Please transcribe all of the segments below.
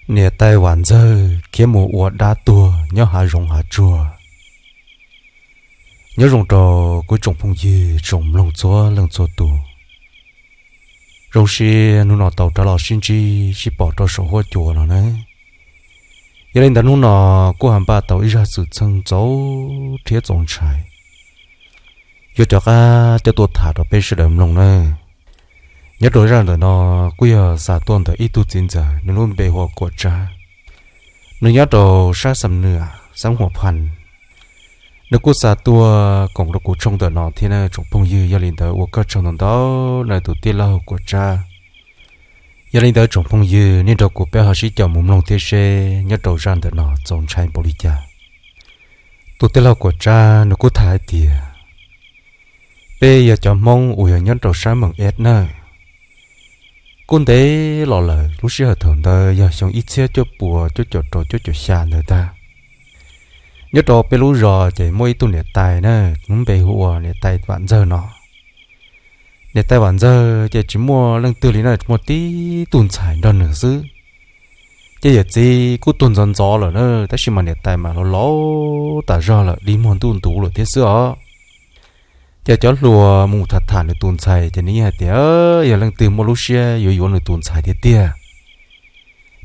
Niam tais Vam Ntxawg khiav mus ua dab tuag nyob hav zoov hav tsuag. Nyob zoo rau kuv tsoom phooj ywg tsoom mloog txhua leej txhua tus. Zoo siab hnub no tau rov los sib ntsib sib pom rau saum huab cua no na. Yog li ntawd hnub no kuj ho npaj tau ib zaj xwm txheej ntxaus thiab txaus ntshai, yuav rov qab coj tuaj tham rau peb sawv daws mloog na. Nyob rau zaj ntawm no kuj yog xa tuaj ntawm ib tug txiv ntxawm, nws lub npe hu ua Kuam Tsab. Nws nyob rau sab Xam Nwam, xeev Huam Phaj. Nws kuj xa tuaj koom rau kuv tshooj ntawm no thiab na tsoom phooj ywg, yog li ntawd ua koj tsaug ntau ntau nawb tus tij laug Kuam Tsab. Yog li ntawd tsoom phooj ywg, nej nrog kuv peb ho sib caum mus mloog thiab seb nyob rau zaj ntawm no txaus ntshai npaum li cas. Tus tij laug Kuam Tsab nws kuj tham hais tias, peb yog cov Hmoob uas yog nyob rau sab Meem Eb na. Kuj ntev los lawm, lub sij hawm thaum ntawd yog xyoo ib txhiab cuaj puas cuaj caum rau cuaj caum xya ntawd ntag. Nyob rau peb lub zos ces muaj ib tug niam tais na, lub npe hu ua niam tais Vam Ntxawg no. Niam tais Vam Ntxawg ces tsis muaj leej twg li na, tsis muaj tib tug ntxhais nrog nws xwb. Ces yawm txiv kuj tuag ntxov ntxov lawm na, tab sis mas niam tais mas laus laus tas zog lawm, dig muag ntuj ntuv lawm thiab xwb os. Ces cov hluas mus tham tham nws tus ntxhais ces nws yeej hais tias yog leej twg muaj lub siab yuav yuav nws tus ntxhais tiag tiag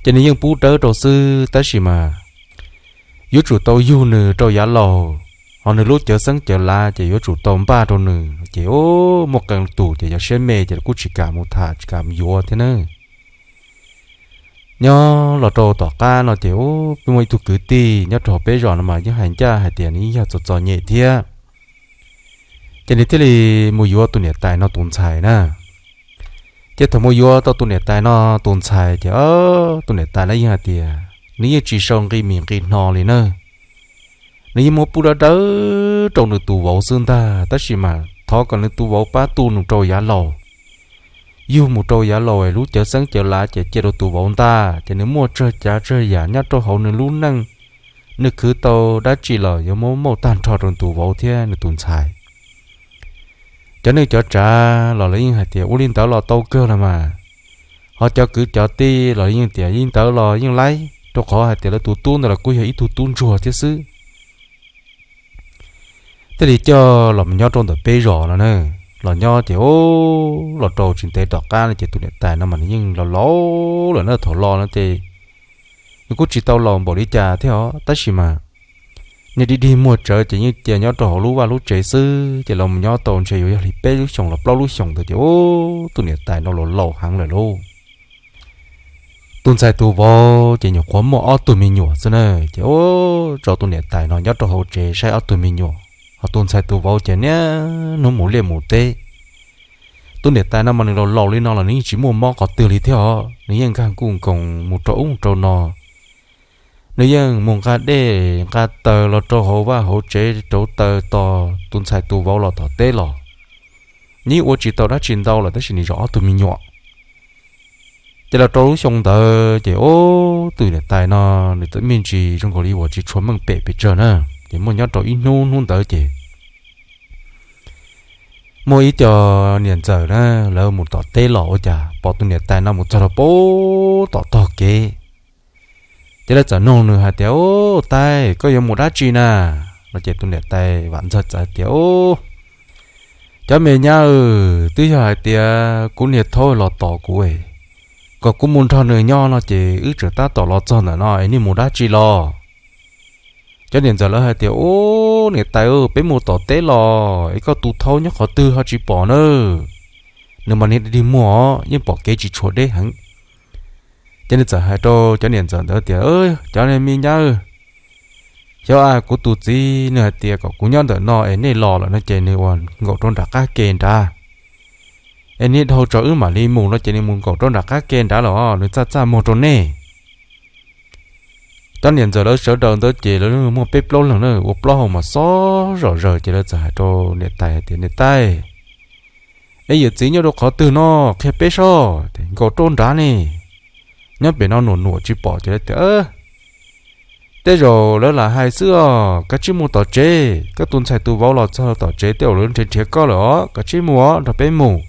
ces nws yeej pub dawb rau xwb, tab sis mas yuav tsum tau yug nws rau yav laus, ho nws lub cawv xeeb cawv lav ces yuav tsum tau npaj rau nws. Ces muaj qee tus ces yog siab me ces kuj tsis kam mus tham tsis kam mus yuav thiab na. Nyob los rau tom qab no ces peb muaj ib tug kwv tij nyob rau peb zos no mas yeej hais ncaj hais tias nws yeej yog txom txom nyem thiab. Ces nws thiaj li mus yuav tus niam tais no tus ntxhais na. Ces thaum mus yuav tau tus niam tais no tus ntxhais ces tus niam tais no yeej hais tias nws yeej tsis sau nqi mis nqi hno li na. Nws yeej muab pub dawb dawb rau nws tus vauv xwb ntag, tab sis mas thov kom nws tus vauv pab tu nws rau yav laus. Yug mus rau yav laus es lub cawv xeeb cawv lav ces cia rau tus vauv ntag, ces nws muaj tsawg cav tsawg yam nyob rau hauv nws lub neej, nws khwv tau dab tsi los yuav muab muab tag nrho rau tus vauv thiab nws tus ntxhais. Cov neej cov tsav los lawv yeej hais tias ua li ntawd los tau kawg los mas, ho cov kwv cov tij los yeej tias li ntawd los yeej laib, rau qhov hais tias lawv tus tub ntawd los kuj yog ib tug tub ntsuag thiab xwb. Thiaj li coj los nyob rau ntawm peb zos no na. Los nyob ces los rau tsis ntev tom qab no ces tus niam tais no mas nws yeej los laus lawm na, thaum los no ces nws kuj tsis tau laus npaum li cas thiab os, tab sis mas niag dig dig muag tsawv ces yeej cia nyob rau hauv lub vaj lub tsev xwb. Ces los mus nyob tau ntshe yuav yog li peb lub xyoos los plaub lub xyoos ntawd ces tus niam tais no los laus heev lawm lauj. Tus ntxhais tus vauv ces nyuam qhuav muaj ob tug me nyuam xwb na. Ces tso tus niam tais no nyob rau hauv tsev saib ob tug me nyuam, ho tus ntxhais tus vauv ces niaj hnub mus liaj mus teb. Tus niam tais no mas nws los laus li no los nws yeej tsis muaj mob qhov twg li thiab os, nws yeej nkag nkuj nkoos mus rau ub rau no. Nws yeej mus nqa dej nqa taws los rau hauv vaj hauv tsev rauv taws tos tus ntxhais tus vauv los tom teb los. Nws yeej ua tsis tau dab tsi ntau lawm tab sis nws zov ob tug me nyuam. Ces los rau lub xyoo ntawd ces tus niam tais no nws txawm me ntsis zoo nkaus li uas tsis tshua meej pem pes tsawg na. Ces muaj nyob rau ib hnub hnub ntawd ces muaj ib co niam ntxawm na, lawv mus tom teb los ua cas pom tus niam tais no mus txog rau pem tom tog kev. Ces lawv txawm nug nws hais tias, Ub, tais, koj yuav mus dab tsi na? No ces tus niam tais Vam Ntxawg txawm hais tias, Ub, cov me nyab, twb yog hais tias kuv niag thaub los tos kuv, kom kuv mus nrog nws nyob no ces wb tseem tab tom los txog ntawm no es nej mus dab tsi los? Cov niam ntxawm lawv hais tias, Ub, niam tais, peb mus tom teb los es koj tus thaub nyob qhov twg ho tsis pom na. Nws mas niag dig dig muag os, yeej pom kev tsis tshua deb heev. Ces nws txawm hais rau cov niam ntxawm ntawd tias, Cov me nyab, xyov kuv tus txiv nws hais tias kom kuv nyob ntawm no es nej los lawm no ces nws ua nkaum rau nram qab ke nrad. Es nej dhau tso wb mam li mus no ces nws mus nkaum rau nram qab ke nrad los nws txaj txaj muag rau nej. Cov niam ntxawm lawv sawv daws ntawd ces lawv muaj peb plaub leeg na, ua plaub hau mas xob zom zaws ces lawv txawm hais rau niam tais hais tias, Niam tais, es yawm txiv nyob rau qhov twg no, qhia peb soj. Nkaum rau nrad ne, nyob pem no nuam nuam tsis pom. Ces lawv tias, Tej zaum lawv lam hais xwb os, kav tsij mus tom tsev, koj tus ntxhais tus vauv los txog tom tsev tej zaum lawv nrhiav nrhiav koj lawm os, kav tsij mus os, nrog peb mus.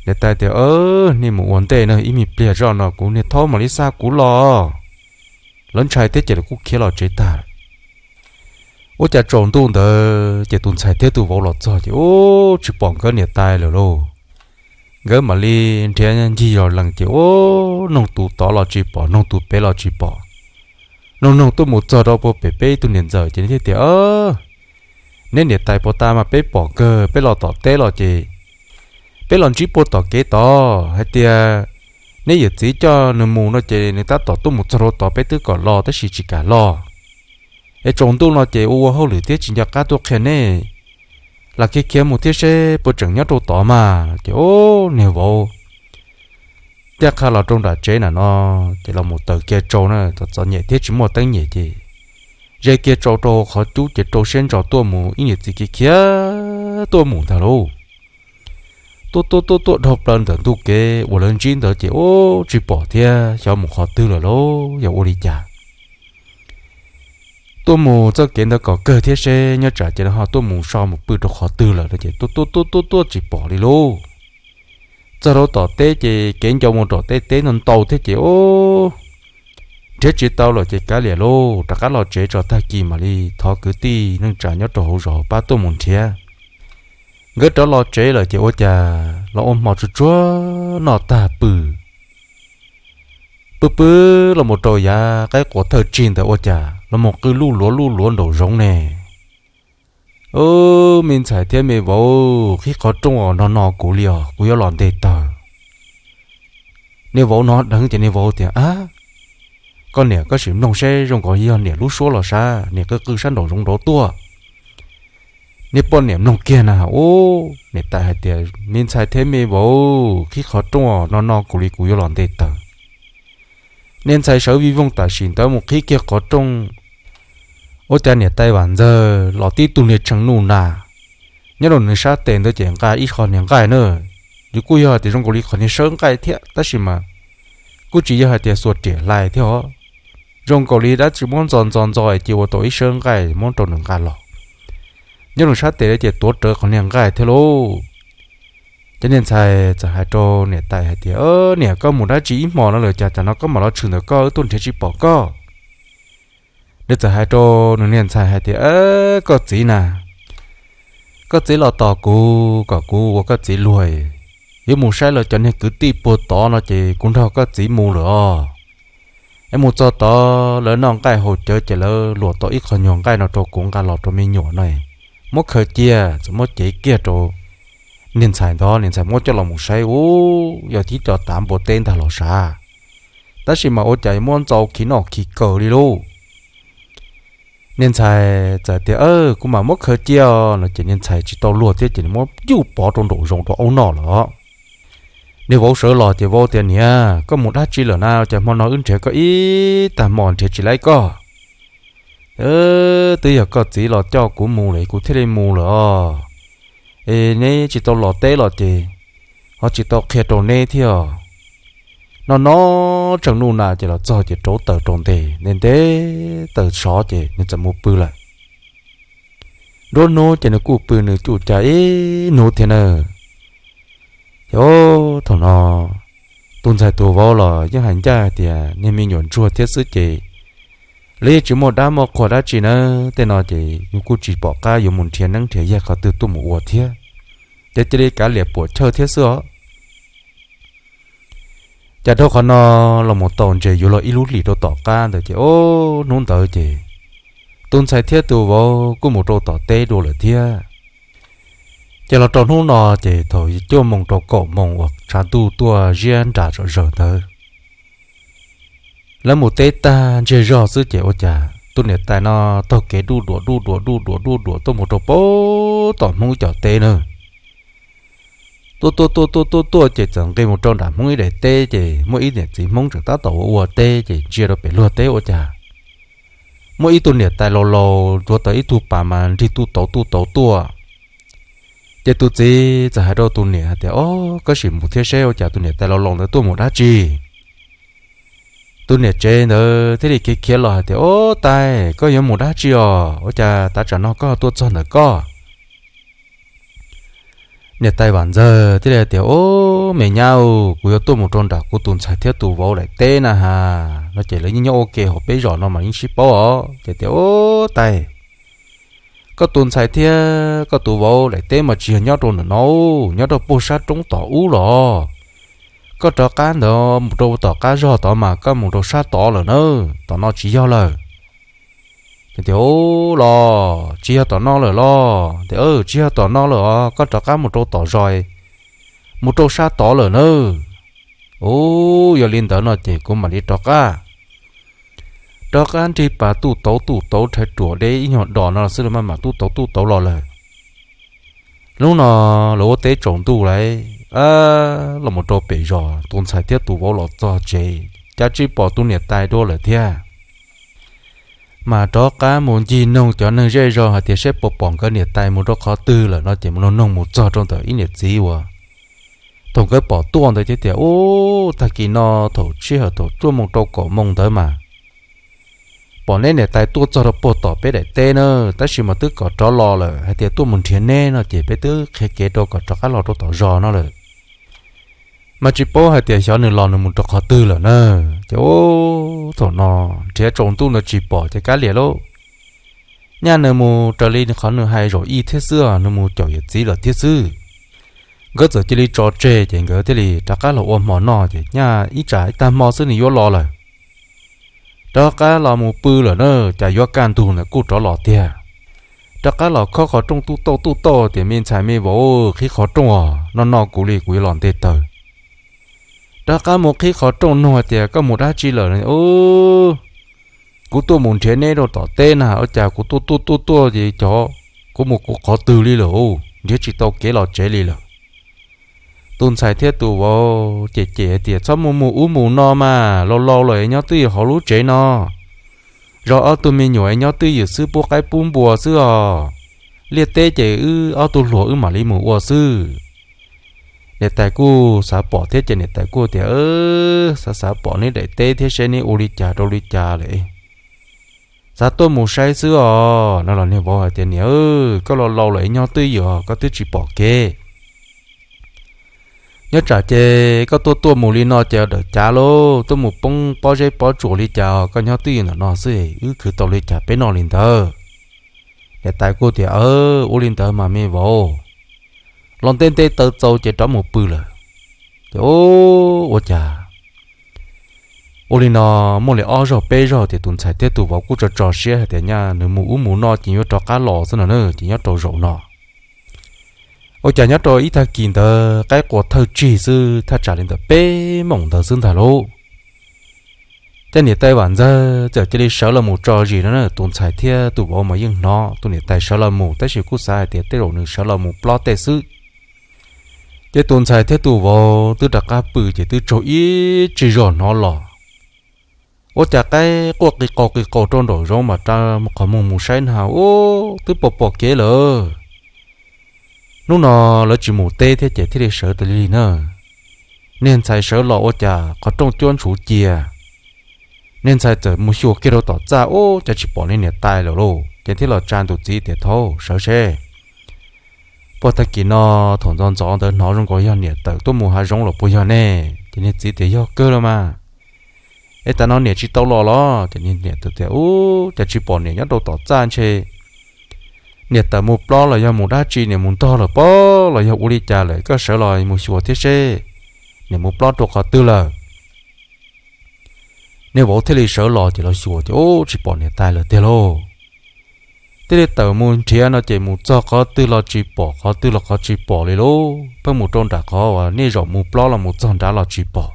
Niam tais tias, Nej mus ua ntej na, ib me pliag zoj no kuv niag thaub mam li xa kuv los. Lawv ntshai thiab ces lawv kuj khiav los tsev tag. Ua cas tsaus ntuj ntawd ces tus ntxhais thiab tus vauv los txog ces ub tsis pom nkawd niam tais lawm lauj. Nkawd mam li nrhiav ncig zos lees ces ub noog tus tod los tsis pom, noog tus pem los tsis pom. Noog noog tuaj mus txog rau puag pem peb ib tug niam ntxawm ces nws thiaj tias, Neb niam tais puag ta mas peb pom kawg, peb los tom teb los ces peb los ntsib puag tom kev tod hais tias neb yawm txiv coj nws mus no ces nws tab tom tuaj mus txog rau tod, peb twb kom los tab sis tsis kam los. Es tsaus ntuj no ces ua ua hauj lwm thiab tsis nco qab tuaj qhia neb, lam khiav khiav mus thiab seb puas tseem nyob rau tod mas. Ces ub niag vauv thiaj qha los rau nram tsev na no, ces los mus taws kiag tsau na, txom txom nyem thiab tsis muaj teeb nyem ces ze kiag tsau rau qhov cub ces rau siab ntso tuaj mus, ib niam txiv khiav khiav tuaj mus ntag lauj. Tuaj tuaj tuaj tuaj dhau plaws ntawm ntug kev uas lawv ntsib ntawd ces ub tsis pom thiab, xyov mus qhov twg lawm lauj, yog ua li cas. Tuaj mus txoj kev ntawd kom kawg thiab seb nyob tsam ces ho tuaj mus so mus pw rau qhov twg lawm no ces tuaj tuaj tuaj tuaj tuaj tsis pom li lauj. Txog rau tom teb ces kev ncau mus tom tej teb no ntau thiab ces ub nrhiav tsis tau lawm ces kav liam lauj, rov qab los tsev tso, tag kis mam li thov kwv tij neej tsa nyob rau hauv zos pab tuaj mus nrhiav. Nkawd rov los tsev lawm ces ua cas los ua hmo tsuag tsuag noj tag pw pw pw los mus rau yav qaib qua thawj tsig ntawd ua cas los mus qw luj luav luj luav nraum zoov ne. Ub, me ntxhais thiab me vauv, qhib qhov rooj os, no no kuv li os, kuv yuav los nte taws. Niag vauv hnov dheev ces niag vauv tias, Ab, koj niam, koj sim mloog seb zoo nkaus yog niam lub suab los sav, niam qw qw sab nraum zoov nraud tuaj. Niag poj niam mloog kiag na, ub, niam tais hais tias, Me ntxhais thiab me vauv, qhib qhov rooj os, no no kuv li, kuv yuav los nte taws. Niag ntxhais sawv vij voog tam sim ntawd mus qhib kiag qhov rooj, ua cas niam tais Vam Ntxawg los tib tug niag tshee nuj nas nyob rau nws sab tes ntawd ces nqa ib qho niag nqaij na. Yus kuj yog hais tias zoo nkaus li qhov niag sawb nqaij thiab tab sis mas kuj tsis yog hais tias xuas riam hlais thiab os. Zoo nkaus li dab tsi muab ntxo ntxo ntxo es cia ua tau ib sawb nqaij muab rau nws nqa los. Nyob rau sab tes ces tuav rawv qhov niag nqaij thiab lauj. Ces niag ntxhais txawm hais rau niam tais hais tias, Niam, koj mus dab tsi ib hmos no lawm cas tam no koj mam los tshwm ntawm koj, wb tuaj nrhiav tsis pom koj? Nws txawm hais rau nws niag ntxhais hais tias, Koj txiv na, koj txiv los tos kuv kom kuv ua koj txiv luag, yuav mus saib lawv cov niag kwv tij puag tod no ces kuv nrog koj txiv mus lawm os. Es mus txog tod lawv noj nqaij haus cawv ces lawv luam tau ib qho nyuag nqaij no rau kuv nqa los rau me nyuam no, muab khaws cia, txawm muab cev kiag rau niag ntxhais ntawd, niag ntxhais muab coj los mus saib ub yog tib co tav npua teb ntag los sav, tab sis mas ua cas muab ntxo khi noj khi kaw li lauj. Niag ntxhais txawm tias, Kuv mam muab khaws cia os no ces niag ntxhais tsis tau luag thiab ces muab yuj pov rau nraum zoov rau aub noj lawm. Niag vauv sawv los ces vauv tias, Niam, koj mus dab tsi lawm na, cas hmo no wb nrhiav koj ib tag hmo nrhiav tsis laib koj? Twb yog koj txiv los coj kuv mus lawm kuv thiaj li mus lawm os. Es neb tsis tau los teb los ces ho tsis tau qhia rau neb thiab. No no tseem nuj nas ces los txog ces rauv taws rau nte nte nte taws sov ces nws txawm mus pw lawm. Nruab hnub ces nws kuj pw nws cuj ca ib hnub thiab na. Ces thaum no tus ntxhais tus vauv los yeej hais ncaj hais tias niag me nyuam ntsuag thiab xwb ces lawv yeej tsis muaj dab muaj qhua dab tsi na, tej no ces yus kuj tsis pom qab yuav mus nrhiav neeb nrhiav yaig qhov twg tuaj mus ua thiab, ces cia li kav liam puam chawj thiab xwb os. Ces dhau qhov no los mus tau ntshe yuav luag ib lub hlis rau tom qab ntawd ces hnub ntawd ces tus ntxhais thiab tus vauv kuj mus rau tom teb dua lawm thiab. Ces los rau hnub no ces thaum cuaj moos rau kaum moos uas tshav ntuj tuaj ziab nras zom zaws ntawd, lawv mus teb tag ntsiag zog xwb ces ua cas tus niam tais no taug kev duj duam duj duam duj duam duj duam tuaj mus rau pem tom Hmoob cov teb na. Tuaj tuaj tuaj tuaj tuaj tuaj ces txawm nqis mus rau nram Hmoob ib daim teb ces muaj ib niam txiv Hmoob tseem tab tom ua ua teb ces ntsia rau pem luag teb ua cas muaj ib tug niam tais laus laus ntxuav tau ib tug pas mas nrig tuj tauv tuj tauv tuaj. Ces tus txiv txawm hais rau tus niam hais tias, Ob, koj sim mus thiab seb ua cas tus niam tais laus laus ntawd tuaj mus dab tsi? Tus niam tsev ntawd thiaj li khiav khiav los hais tias, Ob tais, koj yuav mus dab tsi os? Ua cas tav tsam no koj tuaj txog ntawm koj? Niam tais Vam Ntxawg thiaj li tias, Ub, me nyab, kuv yuav tuaj mus rau nram kuv tus ntxhais thiab tus vauv daim teb na has no ces lawv yeej nyob ua ke hauv peb zos no mas yeej sib paub os. Ces tias, Ub tais, koj tus ntxhais thiab koj tus vauv daim teb mas tsis yog nyob rau ntawm no, nyob rau puag sab roob tom ub los. Koj rov qab ntawd mus rau tom qab zog tod mas koj mus rau sab tod lawm na, tom no tsis yog lawm. Tias, Ub los, tsis yog tom no lawm los? Tias, Tsis yog tom no lawm os, koj rov qab mus rau tom zos, mus rau sab tod lawm na. Ub, yog li ntawd no ces kuv mam li rov qab. Rov qab nrig pas tuj tauv tuj tauv, rhais ruam deb ib nyuag dos no xwb los maj mam tuj tauv tuj tauv los lawm. Hnub no lawv ua teb tsaus ntuj lawm, los mus rau pem zos, tus ntxhais thiab tus vauv los txog tsev cas tsis pom tus niam tais dua lawm thiab. Mas rov qab mus ncig noog cov neeg zej zog hais tias seb puas pom nkawd niam tais mus rau qhov twg lawm no ces mus noog noog mus txog rau ntawm ib niam txiv uas thaum nkawd pom tuaj ntawd thiaj tias, Ub, tag kis no thaum sij hawm thaum cuaj moos rau kaum moos ntawd mas pom neb niam tais tuaj txog rau puag tom peb daim teb na, tab sis mas twb kom rov los lawm, hais tias tuaj mus nrhiav neb no ces peb twb qhia kev rau kom rov qab los rau tom zos no lawm. Mas tsis paub hais tias xyov nws los nws mus rau qhov twg lawm na. Ces ub, thaum no nrhiav tsaus ntuj no tsis pom ces kav liam lauj, nyaj nws mus raws li qhov nws hais zaum ib thiab xwb, nws mus caum yawm txiv lawm thiab xwb. Nkawd txawm cia li tso tseg ces nkawd thiaj li rov qab los ua hmo noj ces nyaj ib tsam ib tag hmo xwb nws yuav los lawm. Rov qab los mus pw lawm na, cas yuav kaj ntug ntawd kuj rov los tiag. Rov qab los khob qhov rooj tuj tauj tuj tauj tias, Me ntxhais me vauv, qhib qhov rooj os, noj noj kuv li kuv yuav los nte taws. Rov qab mus qhib qhov rooj nug hais tias, Koj mus dab tsi lawm? Kuv tuaj mus nrhiav neb rau tom teb na, ua cas kuv tuaj tuaj tuaj tuaj ces cov, kuv mus kuv qhov twg li lawm, nrhiav tsis tau kev los tsev li lawm. Tus ntxhais thiab tus vauv cem cem hais tias, Txhob mus mus ub mus no mas, laus laus lawm es nyob twj ywm hauv lub tsev no. Zov ob tug me nyuam es nyob twj ywm xwb, pub qaib pub npua xwb os. Liaj teb ces wb ob tug hluas wb mam li mus ua xwb. Niam tais kuj xav pom thiab ces niam tais kuj tias, Xav xav pom neb daim teb thiab seb neb ua li cas rau li cas lawm, xav tuaj mus saib xwb os. No los niag vauv hais tias, Niam, koj laus laus lawm es nyob twj ywm, koj twb tsis pom kev. Nyob tsam ces koj tuaj tuaj mus li no ces dawm cav lauj, tuaj mus poob pob zeb pob tsuas li cas, koj nyob twj ywm ntawm no xwb, wb khwv tau li cas peb noj li ntawd. Niam tais kuj tias, Ua li ntawd mas me vauv. Los nte nte taws txaus ces rov mus pw lawm. Ces ua cas ua li no muaj li ob zaug peb zaug tias tus ntxhais thiab tus vauv kuj tso tso siab hais tias nyaj nws mus ub mus no ces yuav rov qab los xwb no na, ces nyob rau zaum no ua cas nyob rau ib tag kis ntawd qaib qua thawj tsig xwb, thaj tsam li ntawm peb moos ntawd xwb ntag lauj. Ces niam tais Vam Ntxawg txawm cia li sawv los mus tso zis no na, tus ntxhais thiab tus vauv mas yeej hnov tus niam tais sawv los mus, tab sis kuj xav hais tias tej zaum nws sawv los mus plob tej xwb. Ces tus ntxhais thiab tus vauv twb rov qab pw ces twb tsaug ib tsig zog hnov los ua cas qaib quaj qis qaus qis qaus rau nraum zoov mas rov qhov muag mus saib na, ub, twb pom pom kev lawm. Hnub no lawv tsis mus teb thiab ces thiaj li sawv tas li na. Niag ntxhais sawv los ua cas qhov rooj cuab ntshuv cia. Niag ntxhais txawm mus xyuas kiag rau tom txaj, ub, cas tsis pom niag niam tais lawm lauj. Ces thiaj los tsa nws txiv tias, Thaub, sawv seb, puag tag kis no thaum ntxov ntxov ntawd hnov zoo nkaus yog niam tawm tuaj mus hav zoov los puas yog ne? Ces niag txiv tias, Yog kawg los mas. Es tas no niam tsis tau los los? Ces niam tias, Ub, cas tsis pom niam nyob rau tom txaj ntshe niam tawm mus plob los yog mus dab tsi, niam mus ntog lawm pob los yog ua li cas lawm, koj sawv los mus xyuas thiab seb niam mus plob rau qhov twg lawm. Niag vauv thiaj li sawv los ces los xyuas ces, ub, tsis pom niam tais lawm tiag lauj. Thiaj li tawm mus nrhiav no ces mus txog qhov twg los tsis pom, qhov twg los qhov tsis pom li lauj. Pheej mus rau nram qhov uas niaj zaus mus plob los mus txog nrad los tsis pom.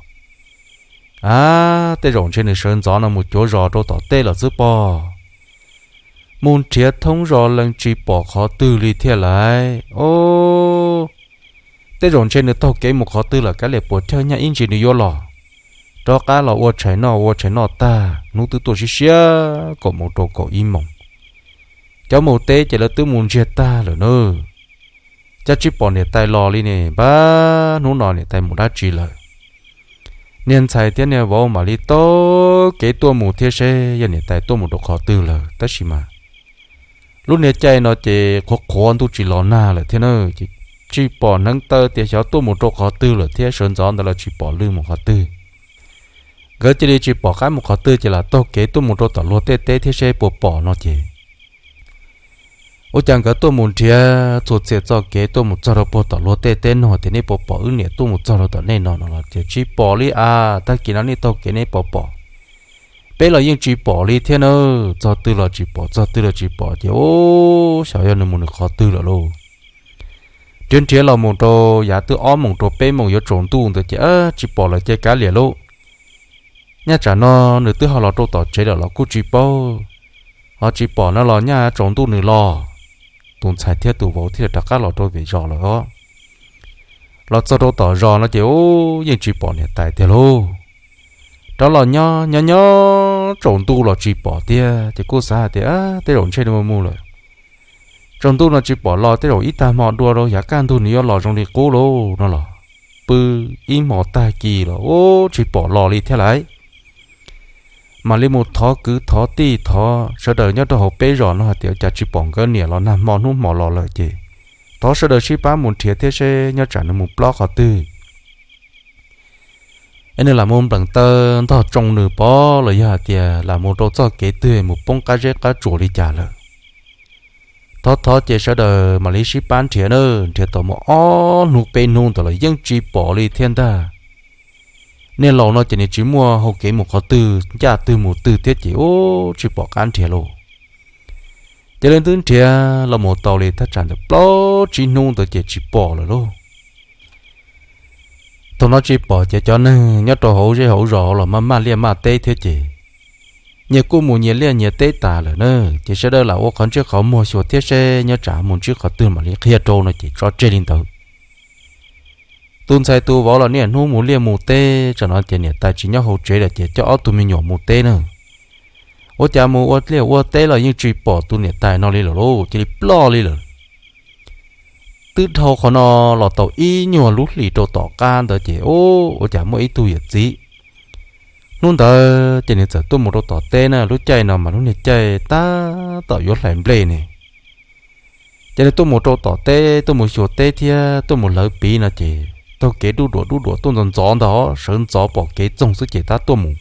A, tej zaum ntshe nws sawv ntxov no mus cuav zos rau tom tej lawm xwb pob. Mus nrhiav thoob zos lees tsis pom qhov twg li thiab lauj. O, tej zaum ntshe nws taug kev mus qhov twg lawm, kav liam puas chawj nyaj ib ntsis nws yuav los. Rov qab los ua tshais noj, ua tshais noj tag hnub twb tuaj siab siab kaum moos rau kaum ib moos. Cov mus teb ces lawv twb mus ntsiag tag lawm na. Cas tsis pom niam tais los li ne, npab hnub no niam tais mus dab tsi lawm. Niag ntxhais thiab niag vauv mam li taug kev tuaj mus thiab seb yog niam tais tuaj mus rau qhov twg lawm, tab sis mas lub niag caij no ces qhuav qhuav ntuj tsis los nag lawm thiab na, ces tsis pom hneev taw tias xyov tuaj mus rau qhov twg lawm thiab, sawv ntxov ntawd los tsis pom lwj mus qhov twg. Nkawd cia li tsis pom qab mus qhov twg ces lam taug kev tuaj mus rau tom luag tej teb thiab seb puas pom no ces, ua cas nkawd tuaj mus nrhiav txhua txhia txoj kev tuaj mus txog rau puag tom luag tej teb no tias nej puas pom wb niam tuaj mus txog rau tom nej no no los ces tsis pom li as, tag kis no nej taug kev nej puas pom? Peb los yeej tsis pom li thiab na, txog twg los tsis pom, txog twg los tsis pom ces ub, xyov yog nws mus nws qhov twg lawm lauj. Nrhiav nrhiav los mus rau yav twb ob moos rau peb moos yuav tsaus ntuj ntawd ces tsis pom lawm ces kav liam lauj. Nyob tsam no nws twb ho los rau tom tsev lawm los kuj tsis paub, ho tsis pom no los nyob tsaus ntuj nws los. Tus ntxhais thiab tus vauv thiaj li rov qab los rau pem zos lawm os. Los txog rau tom zos no ces ub, yeej tsis pom niam tais tiag lauj. Rov los nyob nyob nyob tsaus ntuj los tsis pom tiag ces kuj xav hais tias tej zaum ntshe nws mus mus lawm. Tsaus ntuj no tsis pom los tej zaum ib tag hmo dua rau yav kaj ntug nws yuav los zoo li qub lauj no los, pw ib hmos tag kis los ub tsis pom los li thiab lauj. Mam li mus thov kwv thov tij thov sawv daws nyob rau hauv peb zos no hais tias cas tsis pom nkawd niam los nag hmo hnub hmo los lawm ces thov sawv daws sib pab mus nrhiav thiab seb nyob tsam nws mus plob qhov twg. Es nws lam mus nplees taw ntog tsoo nws pov los yog hais tias lam mus rau txoj kev twg mus poob qab zeb qab tsuas li cas lawm. Thov thov ces sawv daws mam li sib pab nrhiav na, nrhiav tau mus ob hnub peb hnub ntawd los yeej tsis pom li thiab ntag. Niag laus no ces nws tsis muaj hau kev mus qhov twg, ncaj twg mus twg thiab ces ub tsis pom qab nrhiav lauj. Ces leej twb nrhiav los mus tau li thaj tsam ntawm plaub tsib hnub ntawd ces tsis pom lawm lauj. Thaum no tsis pom ces cov neeg nyob rau hauv zej hauv zos los maj maj liaj maj teb thiab ces nyias kuj mus nyias liaj nyias teb tas lawm na, ces sawv daws lam ua qhov ntsej qhov muag xyuas thiab seb nyob tsam mus ntsib qhov twg mam li qhia rau no ces tso tseg li ntawd. Tus ntxhais tus vauv los niaj hnub mus liaj mus teb, tsam no ces niam tais tsis nyob hauv tsev lawm ces coj ob tug me nyuam mus teb na. Ua cas mus ua liaj ua teb los yeej tsis pom tus niam tais no li lawm lauj, cia li ploj li lawm. Twb dhau qhov no los tau ib nyuag lub hlis rau tom qab ntawd ces ub, ua cas muaj ib tug yawm txiv, hnub ntawd ces nws txawm tuaj mus rau tom teb na, lub caij no mas lub niag caij tab tom yuav hlais nplej ne. Ces nws tuaj mus rau tom teb, tuaj mus xyuas teb thiab tuaj mus hlawv piv no ces taug kev duj duam duj duam tuaj ntxov ntxov ntag, sawv ntxov pom kev txoog xwb ces tab tuaj mus.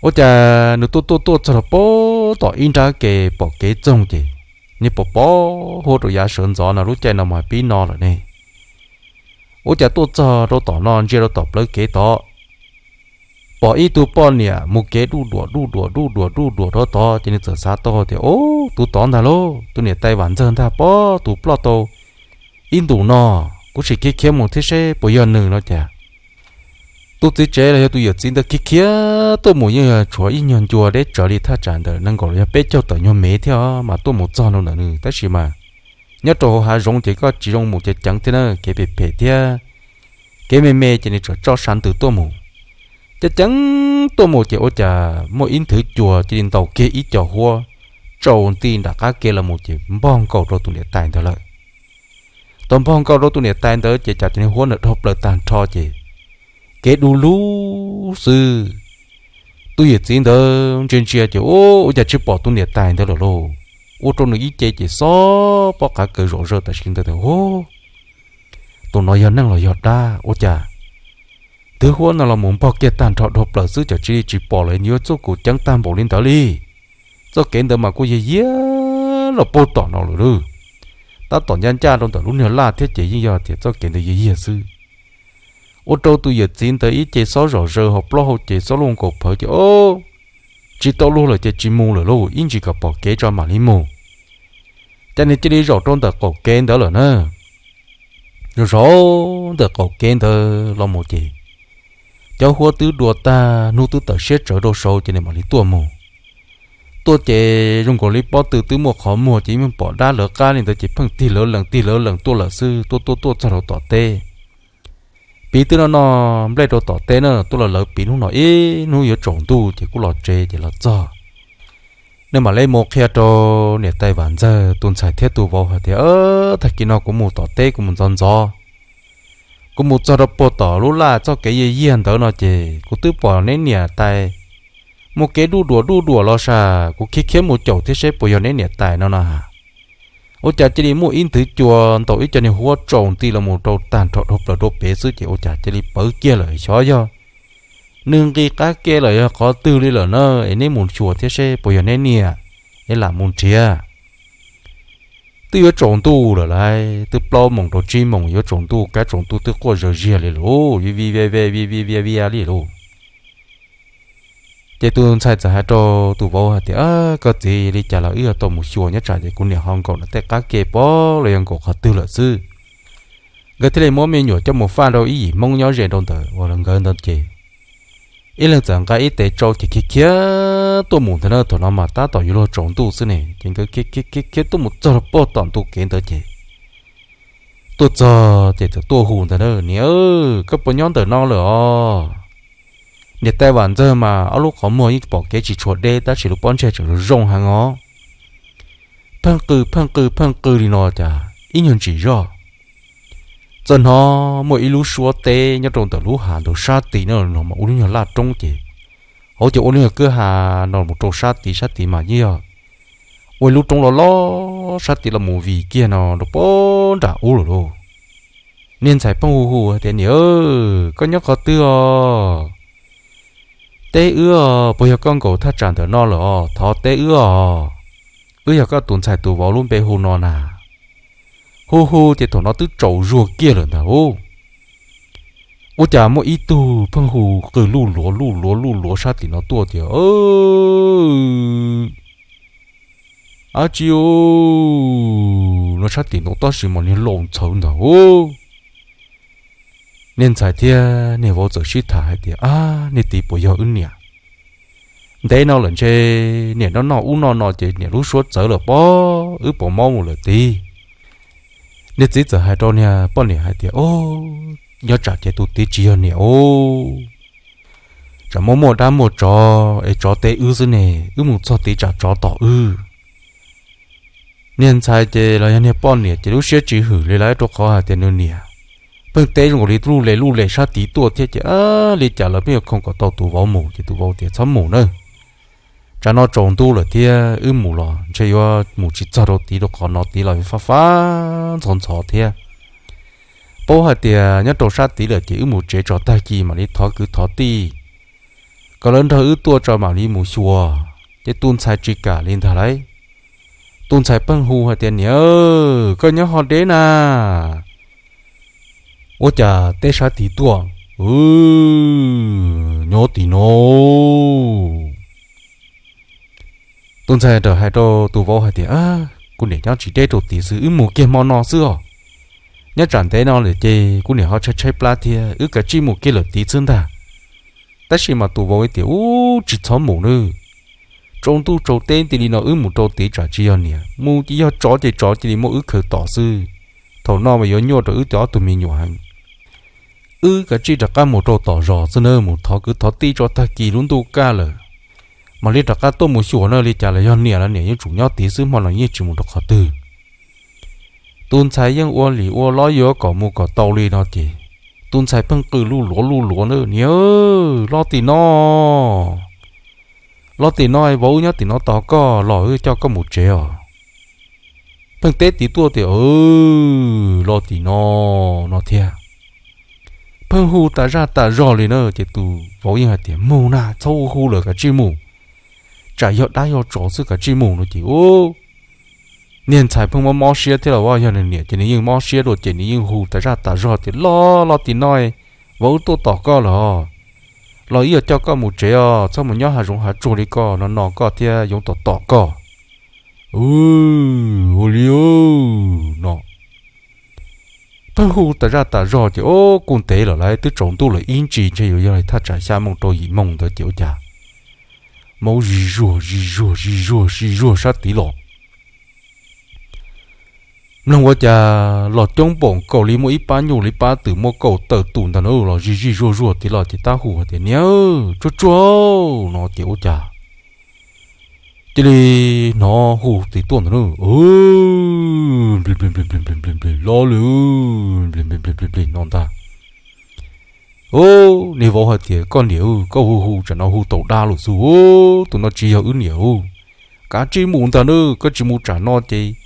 Ua cas nws tuaj tuaj tuaj txog rau pem tom ib nrab ke pom kev txoog ces nws pom pom huab rau yav sawv ntxov no, lub caij no mas pib no lawm ne. Ua cas tuaj txog rau tom no ntsia rau tom plawv kev tod, pom ib tug poj niam mus kev duj duam duj duam duj duam duj duam rau tod ces nws txawm xav tau tias, Ub, tus tod ntag lauj, tus niam tais Vam Ntxawg ntag pob, tus ploj tau ib ntus no, kuv sim khiav khiav mus thiab seb puas yog nws no cas. Tus txiv tsev los yog tus yawm txiv ntawd khiav khiav tuaj mus yeej yog tshuav ib nyuag ncua deb tsawv li thaj tsam ntawm nees nkaum los yog peb caug tawm nyuag mev thiab mas tuaj mus txog rau ntawm nws, tab sis mas nyob rau hauv hav zoov ces koj tsis zoo mus ceev ceev thiab na, kev phem phem thiab kev me me ces nws txawm tso sab ntws tuaj mus. Ceev ceev tuaj mus ces ua cas muaj ib nthwv cua cia li ntaus kiag ib co huab tsaus nti nram qab kev los mus ces npog nkaus rau tus niam tais ntawd lawm. Tau npog nkaus rau tus niam tais ntawd ces cas tus niag huab ntawd dhau plaws tag nrho ces kev du lug xwb. Tus yawm txiv ntawd ntsia ntsia ces ua cas tsis pom tus niam tais ntawd lawm lauj. Ua rau nws ib ce ces xob pob qav kaws zom zaws tam sim ntawd tias, Ub, tus no yog neeg los yog dab ua cas nthwv huab no los mus npog kiag tag nrho dhau plaws xwb, cas cia li tsis pom lawm, yuav txuj kum ceev tag npaum li ntawd li. Txoj kev ntawd mas kuj yog yiag los puag tom no lawm lauj. Tab tom ncaj ncaj rau ntawm lub niag laj thiab ces yeej yog tias txoj kev ntawd yiag yiag xwb. Ua rau tus yawm txiv ntawd ib ce xob zom zaws, hauv plaub hau ces xob luj nkaus phawv ces, Ob, tsis tau luag lawm ces tsis mus lawm lauj, ib ntsis kom pom kev tso mam li mus. Ces nws cia li zaum rau ntawm qaum kev ntawd lawm na. Zaum zaum ntawm qaum kev ntawd los mus ces cov huab twb dua tag, hnub twb tawm siab tsawv rau saud ces nws mam li tuaj mus. Tuaj ces zoo nkaus li pob tw twb muaj qhov muag ces yeej pom dab lawv qab li ntawd ces pheej tig lawv lees tig lawv lees tuaj lawm xwb, tuaj tuaj tuaj txog rau tom teb. Piv twb noj noj nplej rau tom teb na, tuaj los lawv piv hnub no ib hnub yuav tsaus ntuj ces kuj los tsev ces los txog. Nws mam li mus qhia rau niam tais Vam Ntxawg tus ntxhais thiab tus vauv hais tias, Tag kis no kuv mus tom teb kuv mus ntxov ntxov, kuv mus txog rau puag tom lub laj txoj kev yiag yiag ntawd no ces kuv twb pom neb niam tais mus kev duj duam duj duam los sas, kuv khiav khiav mus caum thiab seb puas yog neb niam tais no no has. Ua cas cia li muaj ib nthwv cua ntaus ib co niag huab tsaus nti los mus rau tag nrho dhau plaws rau pem xwb ces ua cas cia li pawv kiag lawm, xyov yog nws nqis qab ke lawm yog qhov twg li lawm na, es neb mus xyuas thiab seb puas yog neb niam, es lam mus nrhiav. Twb yuav tsaus ntuj lawm lauj, twb plaub moos rau tsib moos yuav tsaus ntuj, kab tsaus ntuj twb quaj zawg ziag li lauj, vij vij vij vij vij vij vij vij li lauj. Ces tus ntxhais txawm hais rau tus vauv hais tias, Koj txiv, li cas los wb yuav tau mus xyuas, nyob tsam ces kuv niam ho nkaum nram tej qab ke pov los yog nkaum qhov twg lawm xwb. Nkawd thiaj li muab me nyuam coj mus faj rau ib yim Hmoob nyob ze rau ntawm uas nkawd ntawd ces ib leeg txawm nqa ib tes tsau ces khiav khiav tuaj mus ntag na. Thaum no mas tab tom yuav luag tsaus ntuj xwb ne, ces nkawd khiav khiav khiav tuaj mus txog rau pem tom ntu kev ntawd ces tuaj txog ces txawm tuaj hu ntag na, Niam, koj puas nyob ntawm no lawm os? Niam tais Vam Ntxawg mas ob lub qhov muag yeej pom kev tsis tshua deb tab sis lub pob ntseg tseem zoo zoo heev os. Pheej qw pheej qw pheej qw li no cas ib nyuag ntsis zog txawm hnov muaj ib lub suab teb nyob rau ntawm lub hav ntawd sab tid no, no mas ua lub nyuag laj roob ces hauv ces ua lub nyuag kwj ha no mus rau sab tid, sab tid mas yeej yog ua ib lub roob loj loj sab tid los mus vim kiag no rau pem nram ub lawm lauj. Niag ntxhais pheej hu hu hais tias, Niam, koj nyob qhov twg os? Teb wb os, puas yog koj nkaum thaj tsam ntawm no lawm os? Thov teb wb os. Wb yog koj tus ntxhais tus vauv lub npe hu no na. Hu hu ces thaum no twb tsaus zuag kiag lawm ntag ub. Ua cas muaj ib tug pheej hu qw luj luav luj luav luj luav sab tim no tuaj tias, Ab tsi u, no sab tim no tab sis mas niag laus ntxhawv ntag ub. Niag ntxhais thiab niag vauv txawm sib tham hais tias, Ab, niag tid puas yog wb niam? Ntev no lawm ntshe niam noj noj ub noj no ces niam lub suab txawv lawm pob, wb puas mob mus lawm tid? Niag txiv txawm hais rau niag poj niam hais tias, Nyob tsam ces tus tid tsis yog niam ub, tsam muaj muaj dab muaj tsov es tsov teb wb xwb ne, wb mus txog tid tsam tsov tom wb. Niag ntxhais ces los yog niag poj niam ces lub siab tsis hwm li lawm rau qhov hais tias nws niam pheej teb zoo nkaus li luj le luj le sab tid tuaj thiab ces, Ab, li cas lawv pheej yuav khoom kom tau tus vauv mus? Ces tus vauv tias, Txhob mus nawb, tsam no tsaus ntuj lawm thiab wb mus los ntshe yuav mus tsis txog rau tid rau qhov no tid los fab fab ntxhov ntxhov thiab. Paub hais tias nyob rau sab tid lawm ces wb mus tsev tso tag kis mam li thov kwv thov tij kom lawv nrog wb tuaj tso mam li mus xyuas. Ces tus ntxhais tsis kam li ntag lauj. Tus ntxhais pheej hu hais tias, Niam, koj nyob ho deb na, ua cas teb sab tid tuaj, nyob tim no. Tus ntxhais txawm hais rau tus vauv hais tias, Kuv niam nyob tsis deb rau tid xwb, wb mus kiag hmo no xwb os. Nyob tsam ntev no lawm ces kuv niam ho tshaib tshaib plab thiab, wb kav tsij mus kiag lawm tid xwb ntag. Tab sis mas tus vauv tias, Ub, tsis txhob mus nawb, tsaus ntuj tsaus teb nti li no wb mus rau tid tsam tsis yog niam, mus ces yog tsov ces tsov cia li muab wb khaws tom xwb. Thaum no mas yuav nyuaj rau wb ob tug me nyuam heev. Wb kav tsij rov qab mus rau tom zos xwb nawb, mus thov kwv thov tij tso tag kis lub ntuj kaj lawm mam li rov qab tuaj mus xyuas na, li cas los yog niam los niam yeej tsum nyob tid xwb, hmo no yeej tsis mus rau qhov twg. Tus ntxhais yeej ua li ua lob yuav kom mus kom tau li no ces tus ntxhais pheej qw luj luav luj luav na, Niam, los tim no, los tim no, vauv wb nyob tim no tos koj, los wb coj koj mus tsev os. Pheej teb tim tuaj tias, Los tim no, no thiab. Pheej hu tas zaj tas zog li na ces tus vauv yeej hais tias, Mus na, txhob hu hu lawm, kav tsij mus, tsam yog dab yog tsov xwb, kav tsij mus no ces ub, niag ntxhais pheej mob mob siab thiab los yog nws niam ces nws yeej mob siab dua ces nws yeej hu tas zaj tas zog tias, Los, los tim no, vauv wb tuaj tos koj lawm, los wb yuav coj koj mus tsev os, txhob mus nyob hav zoov hav tsuag li koj no no koj thiab yoov tom tom koj. Ua li no, pheej hu tas zaj tas zog ces ub, kuj ntev lawm lauj, twb tsaus ntuj lawm ib ntsis, ntshe yuav yog li thaj tsam xya moos rau yim moos ntawd ces ua cas mob zij zuag zij zuag zij zuag zij zuag sab tid los. Mloog ua cas los coob npaum nkaus li muaj ib pab nyuj li pab twm muaj kaum tawm tus ntag na, los zij zij zuag zuag tid los ces tab hu hais tias, Niam, tsuag tsuag no ces ua cas cia li hnov hu tim tuaj ntag na, Nplig nplig nplig nplig nplig nplig nplig los li, nplig nplig nplig nplig nplig no ntag. Ub, niag vauv hais tias, Koj niam, koj hu hu tsam no hu tau dab lawm xwb, tus no tsis yog wb niam. Kav tsij mus ntag na, koj tsis mus tsam no ces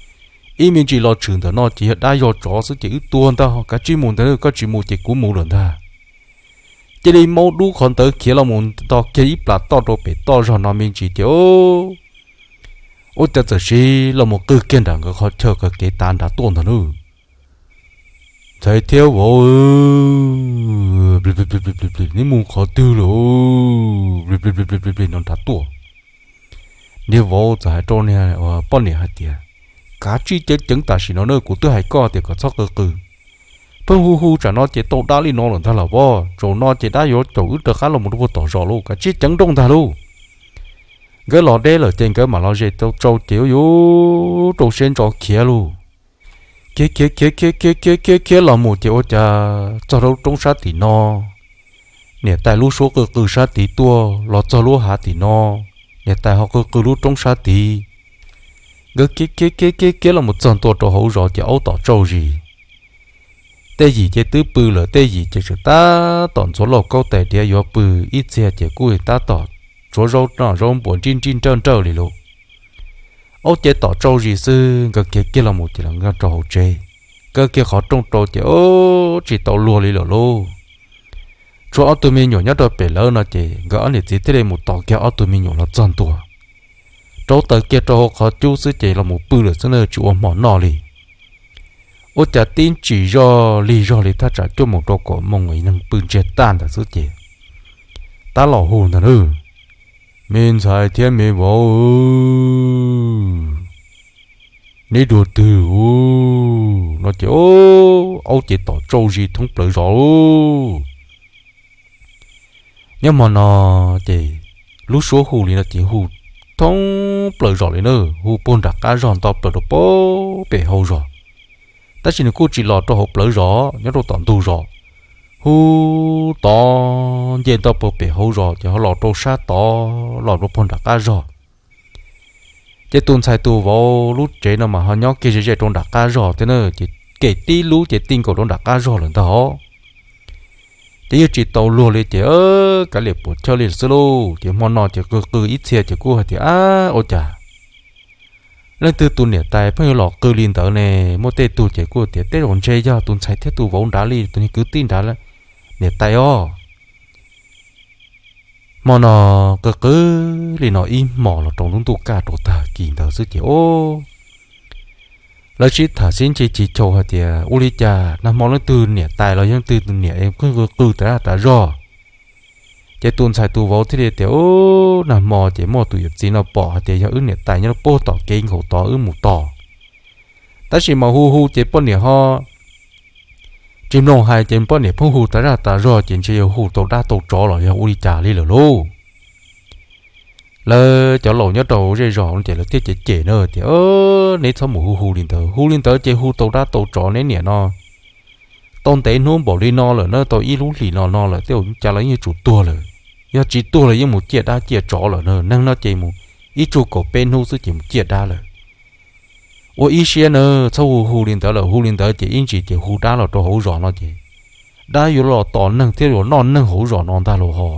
ib me ntsis los tshwm ntawm no ces yog dab yog tsov xwb ces wb tua ntag, kav tsij mus ntag, koj tsis mus ces kuv mus lawm ntag. Cia li maub dub qhov ntawd khiav los mus nto kiag ib plas toj rau pem toj zog no me ntsis ces ua cas txawm siv los mus qw kiag nram nkawd qhov chaw kev tav nrad tuaj ntag nawb. Ntxhais thiab vauv, neb mus qhov twg lawm? No nrad tuaj. Niag vauv txawm hais rau poj niam hais tias, kav tsij ceev ceev tam sim no na, kuv twb hais koj tias kom txhob qw qw. Pheej hu hu tsam no ces tau dab li no lawm ntag los vauv, zaum no ces dab yuav caum wb rov qab los mus rau puag tom zos lauj, kav tsij ceev nrooj ntag lauj. Nkawd los deb lawm ces nkawd mam los ze tau tsau ces yuav rau siab ntso khiav lauj. Khiav khiav khiav khiav khiav khiav khiav khiav los mus ces ua cas txog lub roob sab tim no, niam tais lub suab qw qw sab tid tuaj, los txog lub hav tim no, niam tais ho qw qw lub roob sab tid. Nkawd khiav khiav khiav khiav khiav los mus txog ntua rau hauv zos ces aub tom tsau zis. Tej yim ces twb pw lawm, tej yim ces tseem tab tom ntxuav lauj kaub tais diav yuav pw, ib txhia ces kuj tab tom tsuav zaub noj zaub npuas nrij nrij nrawj nrawj li lauj. Aub ces tom tsau zis xwb, nkawd khiav kiag los mus ces los nkag rau hauv tsev. Nkawd kiag qhov rooj rau ces tsis tau luag li lawm lauj. Tshuav ob tug me nyuam nyob rau pem lawv no ces nkawd ob niam txiv thiaj li mus tos kiag ob tug me nyuam los txog ntua, rauv taws kiag rau hauv qhov cub xwb ces los mus pw lawm xwb na, tsis ua hmo noj li. Ua cas tib ntsis zoj lig zog li thaj tsam cuaj moos rau kaum moos neeg pw ntsiag tag ntawd xwb ces tab los hu ntag nawb, me ntxhais thiab me vauv, neb dua twg no ces aub ces tom tsau zis thoob plaws zos lauj. Nyob hmo no ces lub suab hu li no ces hu thoob plaws zos li na, hu puag nram qab zog nto plaws rau pem hauv zos. Tab sis nws kuj tsis los rau hauv plawv zos, nyob rau tom ntug zos, hu tod nce nto plaws pem hauv zos ces ho los rau sab tod, los rau puag nram qab zog. Ces tus ntxhais tus vauv lub tsev no mas ho nyob kiag ze ze rau nram qab zog thiab na, ces kem tib lub ces ti nkaus rau nram qab zog lawm ntag os. Ces yeej tsis tau luag li ces kav liam puam chawj li xwb lauj. Ces hmo no ces qw qw ib txhia ces kuj hais tias, ab, ua cas leej twg tus niam tais pheej yuav los qw li ntawd ne? Muaj tej tug ces kuj tias tej zaum ntshe yog tus ntxhais thiab tus vauv nrad li, tus niag kwv tij nrad niam tais os. Hmo no qw qw li no ib hmos los rau lub ntuj kaj rau tag kis ntawd xwb ces o, lawv sib tham sib ntsib chiv chau hais tias ua li cas nag hmo leej twg niam tais los yog leej twg niam es pheej qw qw tas zaj tas zog. Ces tus ntxhais tus vauv thiaj li tias, nag hmo ces muaj tus yawm txiv no pom hais tias yog wb niam tais nyob rau puag tom kev nkaus tod wb mus tos, tab sis mas hu hu ces poj niam ho tsis mloog hais ces poj niam pheej hu tas zaj tas zog ces ntshe yog hu tau dab tau tsov los yog ua li cas li lawm lauj. Lawv cov laus nyob rau zej zos ces lawv thiaj cem cem na tias, neb txhob mus hu hu li ntawd, hu li ntawd ces hu tau dab tau tsov, neb niam no tau ntev hnub npaum li no lawm na, tau ib lub hlis no no lawm, tej zaum cas los yeej yuav tsum tuag lawm. Yog tsis tuag los yeej mus ciaj dab ciaj tsov lawm na, neeg no ces mus ib tsug kaum peb hnub xwb ces mus ciaj dab lawm. Ua ib siab na, txhob hu hu li ntawd lawm, hu li ntawd ces ib ntsis ces hu dab los rau hauv zos no ces dab yuav los tom neeg thiab yuav noj neeg hauv zos no ntag lauj ho.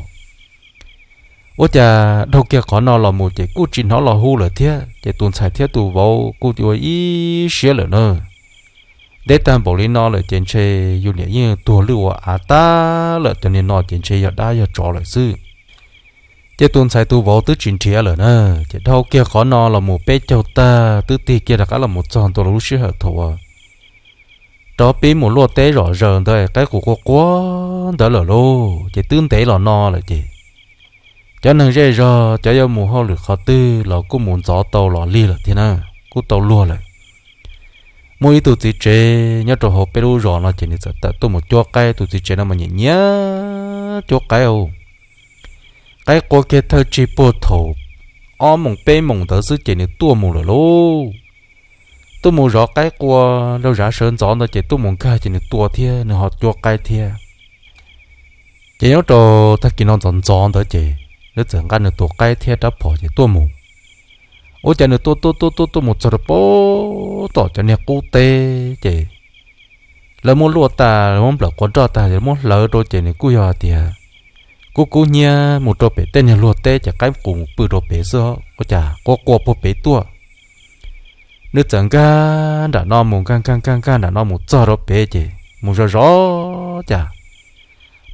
Ua cas dhau kiag qhov no los mus ces kuj tsis hnov los hu lawm thiab, ces tus ntxhais thiab tus vauv kuj ua ib siab lawm na. Ntev tag npaum li no lawm ces ntshe yus niam yeej tuag lwj ua av tag lawm, cov niag no ces ntshe yog dab yog tsov lawm xwb. Ces tus ntxhais tus vauv twb tsis nrhiav lawm na. Ces dhau kiag qhov no los mus peb caug tag twb tig kiag rov qab los mus txog ntua lub sij hawm thaum uas rov pib mus luaj teb zom zaws ntawd, qaib qus quaj quaj ntawd lawm lauj. Ces twb ntev los no lawm ces cov neeg zej zog cov yuav mus hauj lwm qhov twg los kuj mus ntxov tau los lig lawm thiab na, kuj tau luag lawm. Muaj ib tug txiv tsev nyob rau hauv peb lub zos no ces nws txawm tawm tuaj mus cuab qaib. Tus txiv tsev no mas nyiam nyiam cuab qaib os. Qaib qua kiag thawj tsig puag thaum ob moos peb moos ntawd xwb ces nws tuaj mus lawm lauj. Tuaj mus zov qaib qua rau zaj sawv ntxov ntawd ces tuaj mus nkag ces nws tua thiab nws ho cuab qaib thiab. Ces nyob rau tag kis no ntxov ntxov ntawd ces nws txawm nqa nws tus qaib thiab rab phom ces tuaj mus. Ua cas nws tuaj tuaj tuaj tuaj tuaj mus txog rau puag tom cov niag qub teb ces lawv muab luaj tas, muab nplawm quav roj tas, muab hlawv rau ces nws kuj yog hais tias kub kub hnyiab mus rau pem tej niag luag teb ces qaib qus mus pw rau pem xwb, ua cas qua qua puag pem tuaj. Nws txawm nkag nram no mus, nkag nkag nkag nkag nram no mus txog rau pem ces mus zov zov cas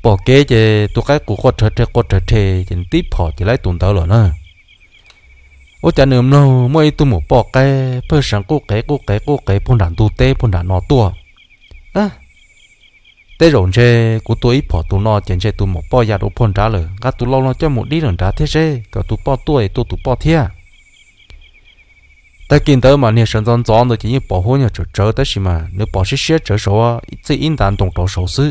pom kev ces tus qaib qus quaj rhawv rhe quaj rhawv rhe ces nws tib phom ces laib tus ntawd lawm na. Ua cas nws mloog muaj ib tug maum poj qaib pheej seev quj qev quj qev quj qev puag nram ntug teb puag nram no tuaj. Tej zaum ntshe kuv tua ib phom tus no ces ntshe tus maum poj ya rau puag nrad lawm, nqa tus lau no coj mus dib lawm nrad thiab seb kom tus poj tuaj es tua tus poj thiab. Tag kis ntawd mas niag sawv ntxov ntxov ntawd ces yeej pom huab nyuag tsawv tsawv tab sis mas nws pom siab siab tsawv saud, txij ib nta ntoo rau saud xwb.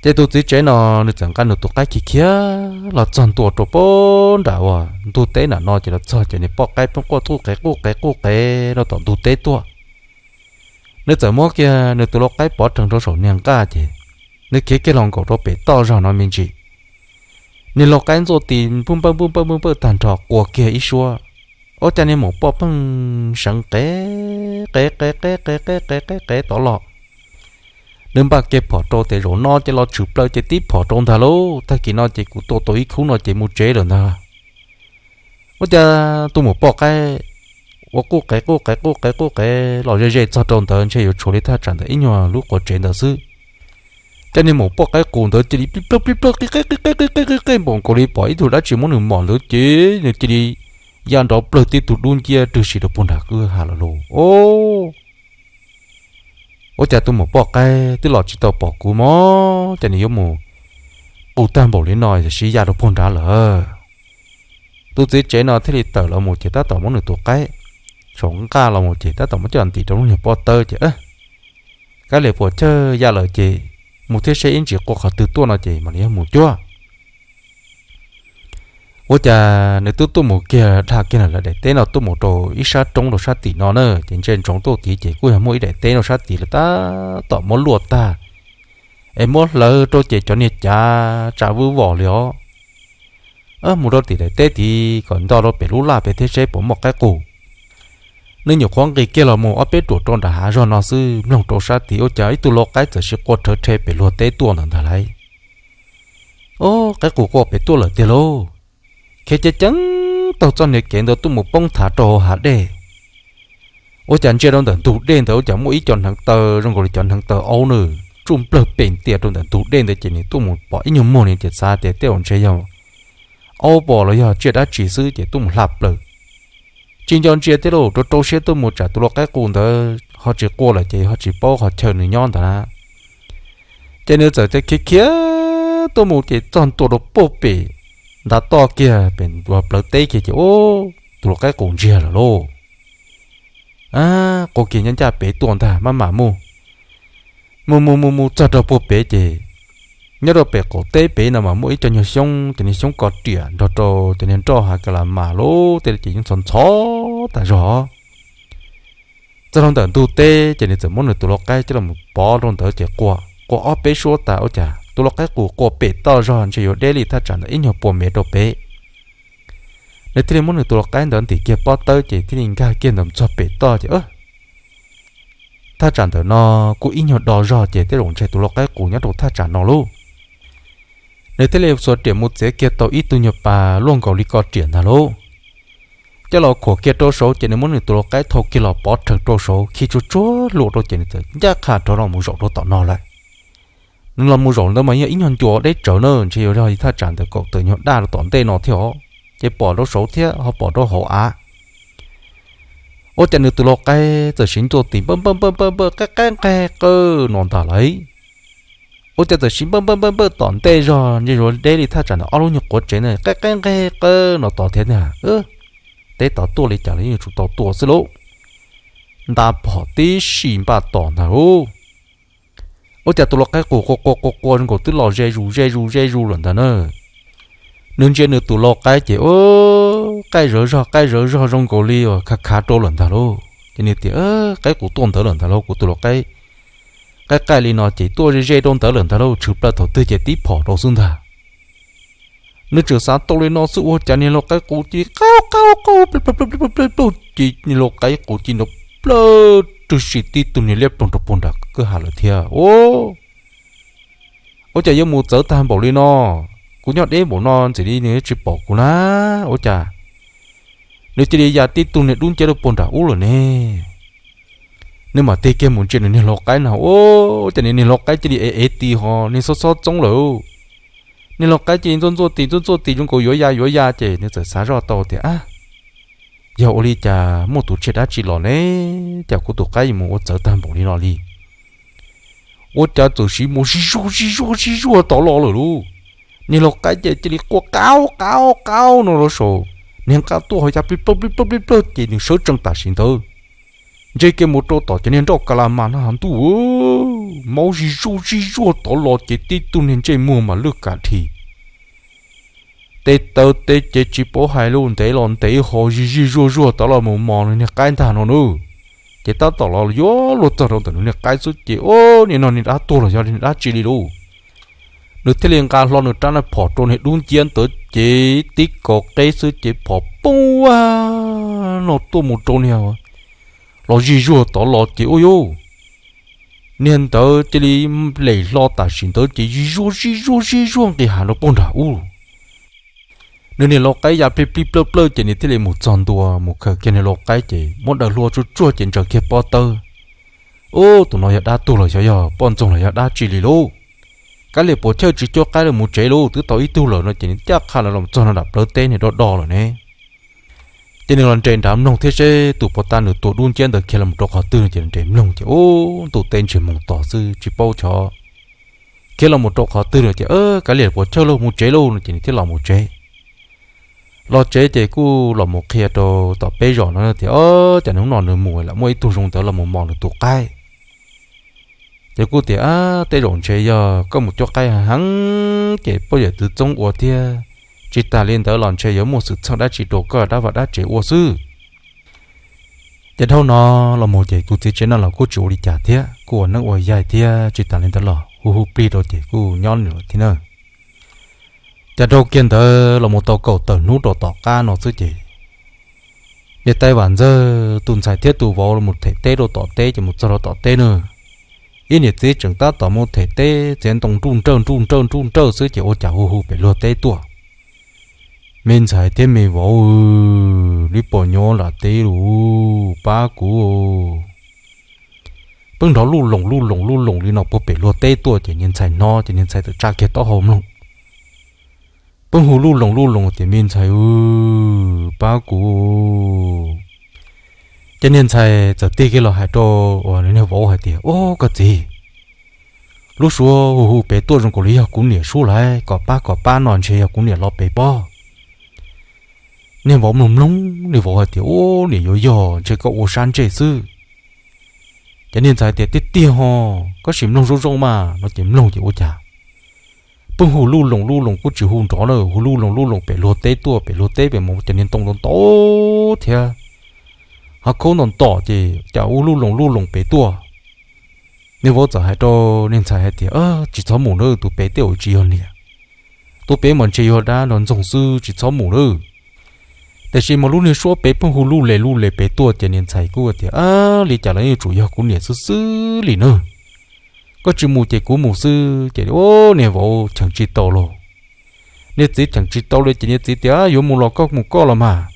Ces tus txiv tsev no nws txawm nqa nws tus qaib khiav khiav los txog ntua rau puag nram uas ntug teb nram no ces los txog ces niag poj qaib pheej quaj quj qev quj qev quj qev rau tom ntug teb tuaj. Nws txawm muab kiag nws tus lau qaib pov rhees rau saum niag nqaj ces nws khiav kiag los nkaum rau pem toj zog no me ntsis. Niag lau qaib ntxuaj tis npuj npawj npuj npawj npuj npawj tag nrho quas kiag ib suab. Ua cas niag maum poj pheej seev qev qev qev qev qev qev qev qev qev tod los. Nws npaj kiag phom rau tias zaum no ces los tshwm plaws ces tib phom rau ntag lauj, tag kis no ces kuv tua tau ib khub no ces mus tsev lawm ntag. Ua cas tus maum poj qaib ua quj qev quj qev quj qev quj qev los ze ze txog rau ntawd ntshe yuav tshuav li thaj tsam ntawd ib nyuag lub quav tsev ntawd xwb. Ces niag maum poj qaib qus ntawd cia li plij plawg plij plawg qi qe qi qe qi qe qi qe npaum nkaus li pom ib tug dab tsi muab nws mom ntawd ces nws cia li ya nrov plawg tib tug dub nciab rwg sim rau puag nram kwj ha lawm lauj. Ua cas tus maum poj qaib twb los tsis tau pom kuv mog, ces nws yuav mus qus tag npaum li no tam sim ya rau puag nrad lawm. Tus txiv tsev no thiaj li tawm los mus ces tab tom muab nws tus qaib saum nqaj los mus ces tab tom muab coj ntim rau lub niag pob tawb ces, Kab liam puas chawj ya lawm ces mus thiab seb ib ntsis qua qhov twg tuaj no ces mam li yog mus cuag. Ua cas nws twb tuaj mus kiag dhau kiag lawv daim teb no tuaj mus rau ib sab roob rau sab tim no na, ces ntsia ntsoov tuaj tid ces kuj yog muaj ib daim teb rau sab tid lawv tab tom muab luaj tag es muab hlawv rau ces cov niag cav tsa vwb vos li os. Mus rau tim daim teb tid kom nto rau pem lub laj pem thiab seb puas muaj qaib qus. Nws nyuam qhuav nqis kiag los mus ob peb ruam rau nram hav zog no xwb mloog rau sab tid ua cas ib tug lau qaib txawm sis qua rhawv rhe pem luag teb tuaj ntawm ntag lauj. Ob, qaib qus qua pem tuaj lawm tiag lauj. Khiav ceev ceev taug txoj niag kev ntawd tuaj mus poob thav rau hauv hav dej. Ua cas ntsia rau ntawm ntug dej ntawd ua cas muaj ib co hneev taw zoo nkaus li cov hneev taw aub na, tsuj nplawg pes ntia rau ntawm ntug dej ntawd ces nws tuaj mus pom ib nyuag muag li ces xav tias tej zaum ntshe yog aub pom los yog tsiaj dab tsi xwb ces tuaj mus hla plaws. Tsis nco ntsia thiab lauj, rau rau siab tuaj mus tsam tus lau qaib qus ntawd ho tsis qua lawm ces ho tsis paub qhov chaw nws nyob ntawd na. Ces nws txawm tias khiav khiav tuaj mus ces txog ntua rau puag pem ntav toj kiag pem plawv teb kiag ces ub, tus lau qaib qus ntsiag lawm lauj. Qua kiag nyob ncaj pem tuaj ntag maj mam mus. Mus mus mus mus txog rau puag pem ces nyob rau pem qaum teb pem no mas muaj ib co nyuag xyoob, cov niag xyoob ko riam nrog rau cov niag nroj hav ka la mas lub tej ces yeej ntxhov ntxhov tas zog. Txog rau ntawm ntug teb ces nws txawm muab nws tus lau qaib coj los pov rau ntawd ces qua, qua ob peb suab tas ua cas tus lau qaib qus qua pem toj zog ntshe yuav deb li thaj tsam ntawd ib nyuag puas mev rau pem. Nws thiaj li muab nws tus lau qaib ntawd ntim kiag pob tawb ces thiaj li nkag kiag ntawd txog pem toj ces thaj tsam ntawm no kuj ib nyuag do zog ces tej zaum ntshe tus lau qaib qus nyob rau thaj tsam no lauj. Nws thiaj li xuas riam mus txiav kiag tau ib tug nyuag pas luaj nkaus li ko riam ntag lauj. Coj los khuam kiag rau saud ces nws muab nws tus lau qaib thau kiag los pov rhees rau saud khi tsuag tsuag luaj rau ces nws txawm ncaj qha rov los mus zaum rau tom no lawm. Nws los mus zaum ntawd mas yog ib nyuag ncua deb tsawv na, ntshe yuav yog thaj tsam ntawm kaum tawm nyuag daj rau tom ntej no thiab os, ces pom rau saud thiab ho pom rau hauv av. Ua cas nws tus lau qaib txawm sis ntuj tis npawj npawj npawj npawj npawj qaib qaib nqeg qawj no ntag lauj. Ua cas txawm sis npawj npawj npawj npawj tom ntej zog ntshe yuav deb li thaj tsam ntawm ob lub nyuag quav tsev na, qaib qaib nqeg qawj no tod thiab ntag. Teb tod tuaj li cas los yeej yuav tsum tau tua xwb lauj. Nta phom tib si npaj tos ntag lauj. Ua cas tus lau qaib qus qua qua qua qua zoo nkaus twb los ze zus ze zus ze zus lawm ntag na. Nws ntsia nws tus lau qaib ces qaij zawv zog qaij zawv zog zoo nkaus li uas khav khav rau lawm ntag lauj. Ces nws tias, Qaib qus tuaj ntawd lawm ntag lauj, kuv tus lau qaib qaij qaij li no ces tuaj ze ze rau ntawd lawm ntag lauj, tshwm plaws thaum twg ces tib phom rau xwb ntag. Nws tseem xav tau li no xwb ua cas niag lau qaib qus cia li qaub qaub qaub plaub plaub plaub plaub plaub ces niag lau qaib qus cia li nrov plawg rwg sim tib tug niag liab ploog rau puag nram kwj ha lawm thiab. Ua cas yuav mus txawv tag npaum li no, kuv nyob deb npaum no ntxim li nws tsis pom kuv na. Ua cas Nws cia li ya tib tug niag dub nciab rau puag nram ub lawm ne. Nws mam tig kiag mus ntsia nws niag lau qaib na, ua cas nws niag lau qaib cia li ev ev tis ho niag xob xob txoob lawm. Niag lau qaib cia li ntxuaj ntxuaj tis ntxuaj ntxuaj tis zoo nkaus yuav ya yuav ya ces nws txawm xav zoj tau tias, Ab, yog ua li cas muaj tus tshiab dab tsi los ne, cas kuv tus qaib yuav mus ua txawv tag npaum li no li? Ua cas txawm siv mus sib zuag sib zuag sib zuag tod los lawm lauj? Niag lau qaib ces cia li quaj qaub qaub qaub no rau saum niag nqaj tuaj ho ya plig plawg plig plawg plig plawg ces nws sawv tsees tam sim ntawd ntsia kiag mus rau tom cov niag nroj ka la mas na, ntuj, maub sib zuag sib zuag tod los ces tib tug niag ntsej muag mas lwj kam dhi. Tes taw tes ces tsis paub hais lus, ntev los ntev ho zij zij zuag zuag tod los mus mos nws niag qaib ntag no nawb. Ces tab tom los yuav luag txog rau ntawm nws niag qaib xwb ces, Ub, nim no niag dab tuag los yog niag dab tsi li lauj? Nws thiaj li nqa hlo nws rab na phom rau niag dub nciab ntawd ces tib kaus qeb xwb ces phom poob ua no tuaj mus rau niag los zij zuag tod los ces, ua yuj, niag ntawd cia li lem hlo tam sim ntawd ces zij zuag zij zuag zij zuag nqis hav rau puag nram ub. Nws niag lau qaib ya plig plig plawg plawg ces nws thiaj li mus txog ntua mus khaws kiag niag lau qaib ces muab daws hlua tsuag tsuag ces ntsaws kiag pob tawb. Ub, tus no yog dab tuag los xyov yog poj ntxoog los yog dab tsi li lauj? Kav liam puas chawj tsis cuab qaib lawm mus tsev lauj, twb tau ib tug lawm no ces nws caj qha los txog no nram plawv teb niag do do lawm ne. Ces nws los nres nrad mloog thiab seb tus puag ta nws tua dub nciab ntawd khiav los rau qhov twg no ces nres mloog ces, ub, ntuj teb ntsiag moos tos xwb tsis paub xyov khiav los mus rau qhov twg no ces, Kav liam puas chawj lauj, mus tsev lauj no ces nws thiaj los mus tsev. Los tsev ces kuj los mus qhia rau tom peb zos no tias, Ob, cas hnub no nws mus lam muaj ib tug zoo ntawd los mus mos nws tus qaib. Ces kuj tias, Ab, tej zaum ntshe yog koj mus cuab qaib heev ces poj yawm txwv txoob ua thiab, tsis tas li ntawd los ntshe yuav muaj xwm txheej dab tsi rau koj dab vaj dab tsev ua xwb. Ces dhau no los mus ces tus txiv tsev no los kuj tsis ua li cas thiab, kuj ua neeb ua yaig thiab, tsis tas li ntawd los hu hu plig rau ces kuj nyob nws lawm thiab na. Ces dhau kiag ntawd los mus tau kaum tawm hnub rau tom qab no xwb ces niag Taij Vam Ntxawg tus ntxhais thiab tus vauv los them teb rau tom teb ces mus txog rau tom teb na, ib niam txiv tseem tab tom mus them teb txiav ntoo nruj nrawj nruj nrawj nruj nrawj xwb ces ua cas hu hu pem luag teb tuaj, Me ntxhais thiab me vauv, neb puas nyob lam teb lauj, pab kuv. Peb nrov luj loos luj loos luj loos li no puag pem luag teb tuaj ces niag ntxhais hnov ces niag ntxhais txawm tsa kiag taub hau mloog. Peb hu luj loos luj loos tias, Me ntxhais, pab kuv. Ces niag ntxhais txawm tig kiag los hais rau uas nws niag vauv hais tias, Ob, koj txiv, lub suab hu hu pem tuaj zoo nkaus li yog kuv niam suab lawm, kom pab kom pab no ntshe yog kuv niam los pem pob. Niag vauv mloog mloog, niag vauv hais tias, Ub, niam yuav yog ntshe koj ua sab ntsej xwb. Ces niag ntxhais tias, Tiag tiag ho, koj sim mloog zoo zoo mas no ces mloog ces ua cas peb hu luj loos luj loos kuj tsis hu nrov na, hu luj loos luj loos pem luag teb tuaj, pem luag teb pem mus ces niag ntoo ntau ntau thiab ho khaub ntom ntom ces cas hu luj loos luj loos pem tuaj. Niag vauv txawm hais rau niag ntxhais hais tias, Tsis txhob mus na, tus pem tej zaum tsis yog niam, tus pem mas ntshe yog dab nrog ntxoog xwb, tsis txhob mus na. Tiam sis mas lub niag suab pem pheej hu luj les luj les pem tuaj ces niag ntxhais kuj tias, Li cas los yuav tsum yog kuv niam xwb xwb li na. Koj tsis mus ces kuv mus xwb ces niag vauv cheem tsis tau los. Niag txiv cheem tsis tau li ces niag txiv tias, Yuav mus los koj mus koj los mas.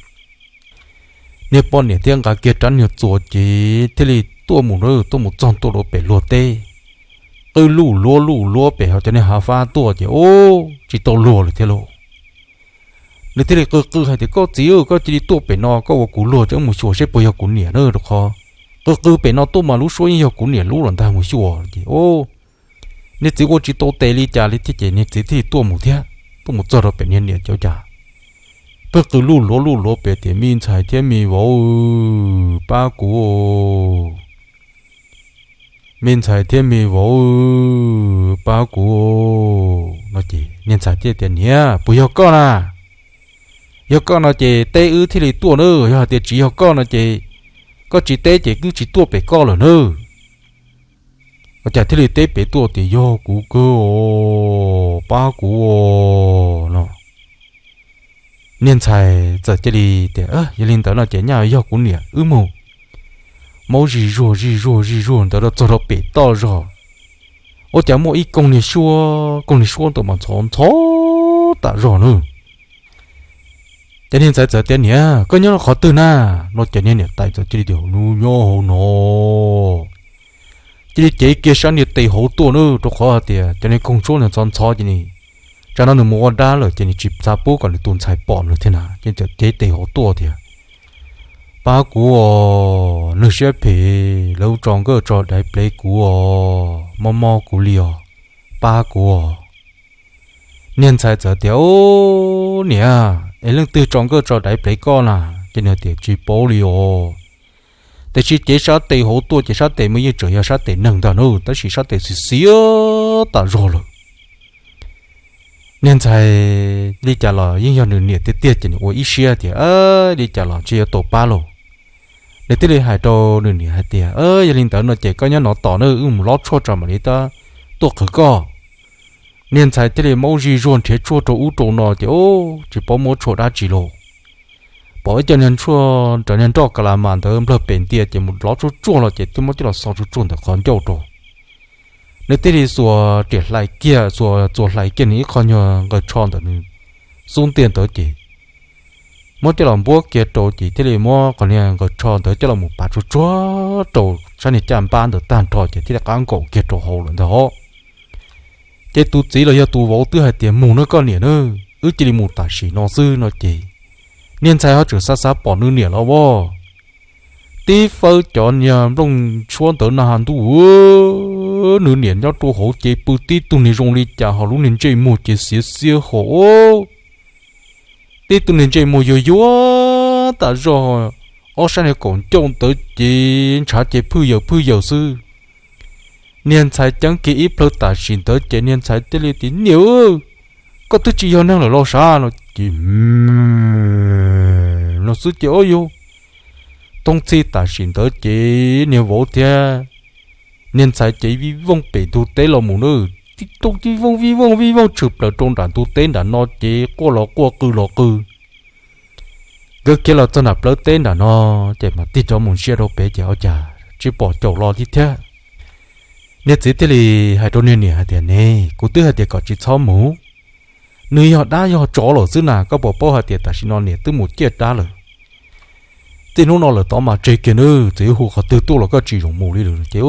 Niag poj niam thiaj nqa kiag rab niag txuas ces thiaj li tuaj mus na, tuaj mus txog ntua rau pem luag teb, qw luj luab luj luab pem ho cov niag hav fab tuaj ces ub, tsis tau luag lawm thiab lauj. Nws thiaj li qw qw hais tias, Koj txiv, koj cia li tuaj pem no, koj ua kuv luag tseem mus xyuas seb puas yog kuv niam na, rau qhov qw qw pem no tuaj mas lub suab yeej yog kuv niam lub los ntag, mus xyuas ces ub, niag txiv ua tsis tau tes li cas li thiab ces niag txiv thiaj li tuaj mus thiab. Tuaj mus txog rau pem niag niam ces ua cas pheej qw luj luab luj luab pem tias, Me ntxhais thiab me vauv, pab kuv. Me ntxhais thiab me vauv, pab kuv. No ces niag ntxhais thiaj tias, Niam, puas yog koj na? Yog koj no ces teb wb thiaj li tuaj na, yog hais tias tsis yog koj no ces koj tsis teb ces wb tsis tuaj pem koj lawm na. Ua cas thiaj li teb pem tuaj tias, Yog kuv kawg os, pab kuv os, no. Niag ntxhais txawm cia li tias, Yog li ntawd no ces nyaj yog kuv niam, wb mus. Maub zij zuag zij zuag zij zuag ntawd rau txog rau pem toj zog, ua cas muaj ib koog niag suab, koog niag suab ntawd mas ntxhov ntxhov tam zog na. Ces niag ntxhais txawm tias, Niam, koj nyob qhov twg na? No ces niag niam tais txawm cia li tias, Nws nyob hauv no. Cia li cev kiag sab niag tes hauv tuaj na, rau qhov hais tias cov niag koog tshuab ntxhov ntxhov ces nws, tsam no nws mus ua dab lawm ces nws tsis xav pub kom nws tus ntxhais pom nws thiab na, ces txawm cev tes hauv tuaj tias, Pab kuv os, nws siab phem, lawv tso nkawj tso daiv plev kuv os, mob mob kuv li os, pab kuv os. Niag ntxhais txawm tias, Ub, niam, es leej twg tso nkawj tso daiv plev koj na? Ces nws tias, Tsis paub li os. Tiam sis cev sab tes hauv tuaj ces sab tes mas yeej tseem yog sab tes neeg ntag na, tab sis sab tes xiav xiav tas zog lawm. Niag ntxhais li cas los yeej yog nws niam tiag tiag ces nws ua ib siab tias, Li cas los ntshe yuav tau pab lauj. Nws thiaj li hais rau nws niam hais tias, Yog li ntawd no ces koj nyob no tos na, wb mus lob tshuaj tso mam li tuaj qhwv koj. Niag ntxhais thiaj li muab zig zuag nrhiav tshuaj rau ub rau no ces, Ub, tsis paub muab tshuaj dab tsi lauj. Pom ib co niag tshuaj, cov niag nroj ka la mas ntawd nplawg pem ntia ces mus lob tsuag tsuag los ces thiaj muab coj los xo tsuag tsuag ntawm qhov ncauj rau. Nws thiaj li xuas riam hlais kiag, xuas txuas hlais kiag nws ib qho nyuag nqaws tsho ntawm nws xub ntiag ntawd ces muab coj los npuab kiag rau ces thiaj li muab qhov niag nqaws tsho ntawd coj los mus pav tsuag tsuag rau sab niag caj npab ntawd tag nrho ces thiaj li qab nkaum kiag rau hauv lawm ntag os. Ces tus txiv los yog tus vauv twb hais tias, Mus nawb koj niam na, wb cia li mus tam sim no xwb no ces niag ntxhais ho tseem xav xav pom nws niam los as. Tib fawb cov niag nplooj tshuab ntawd na has ntuj, nws niam nyob rau hauv ces pw tib tug niag zoo li cas ho lub niag ntsej muag ces xiav xiab hos. Tib tug niag ntsej muag yuag yuag tas zog, ob sab niag kaum ncauj ntawd ces ntshav ces phwj yaws phwj yaws xwb. Niag ntxhais ceeb kiag ib plhaw tam sim ntawd ces niag ntxhais thiaj li tias, Niam, koj twb tsis yog neeg lawm los sav? No ces no xwb ces ua yus tooj txhij tam sim ntawd ces niag vauv thiab niag ntxhais ces vij vooj pem ntug teb los mus na, tib tug vij vooj vij vooj vij vooj tshwm plaws rau nram ntug teb nram no ces quaj los quaj qw los qw. Nkawd khiav los txog nram plawv teb nram no ces mam tig cov mus ntsia rau pem ces ua cas tsis pom caum los li thiab. Niag txiv thiaj li hais rau niag niam hais tias, Ne, kuv twb hais tias kom tsis txhob mus. Nws yog dab yog tsov lawm xwb na, koj puas paub hais tias tam sim no niam twb mus ciaj dab lawm. Txij hnub no lawm tod mas tseg kiag nawb, txawm yuav hu qhov twg tuaj los koj tsis zoo mus li lawm. Ces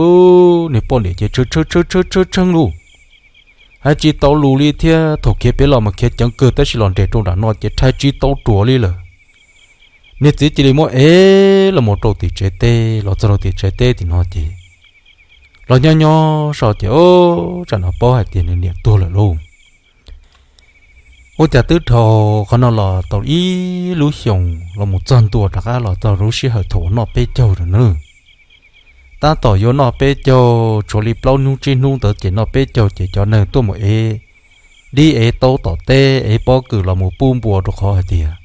niag poj niam ces tshee tshee tshee tshee tshee lauj, hais tsis tau lus li thiab. Thaum khiav pem los mas khiav ceev kawg tab sis los nres rau nram no ces rhais tsis tau ruam li lawm. Niag txiv cia li muab ev los mus rau tim tsev teb, los txog rau tim tsev teb tim no ces los nyob nyob so ces, o, tsam no paub hais tias nws niam tuag lawm lauj. Ua cas twb dhau qhov no los tau ib lub xyoos los mus txog ntua rov qab los txog lub sij hawm thaum uas noj peb caug lawm na. Tab tom yuav noj peb caug tshuav li plaub hnub tsib hnub ntawd ces noj peb caug ces cov neeg tuaj mus ev dib ev taub tom teb, ev pob kws los mus pub npua rau qhov hais tias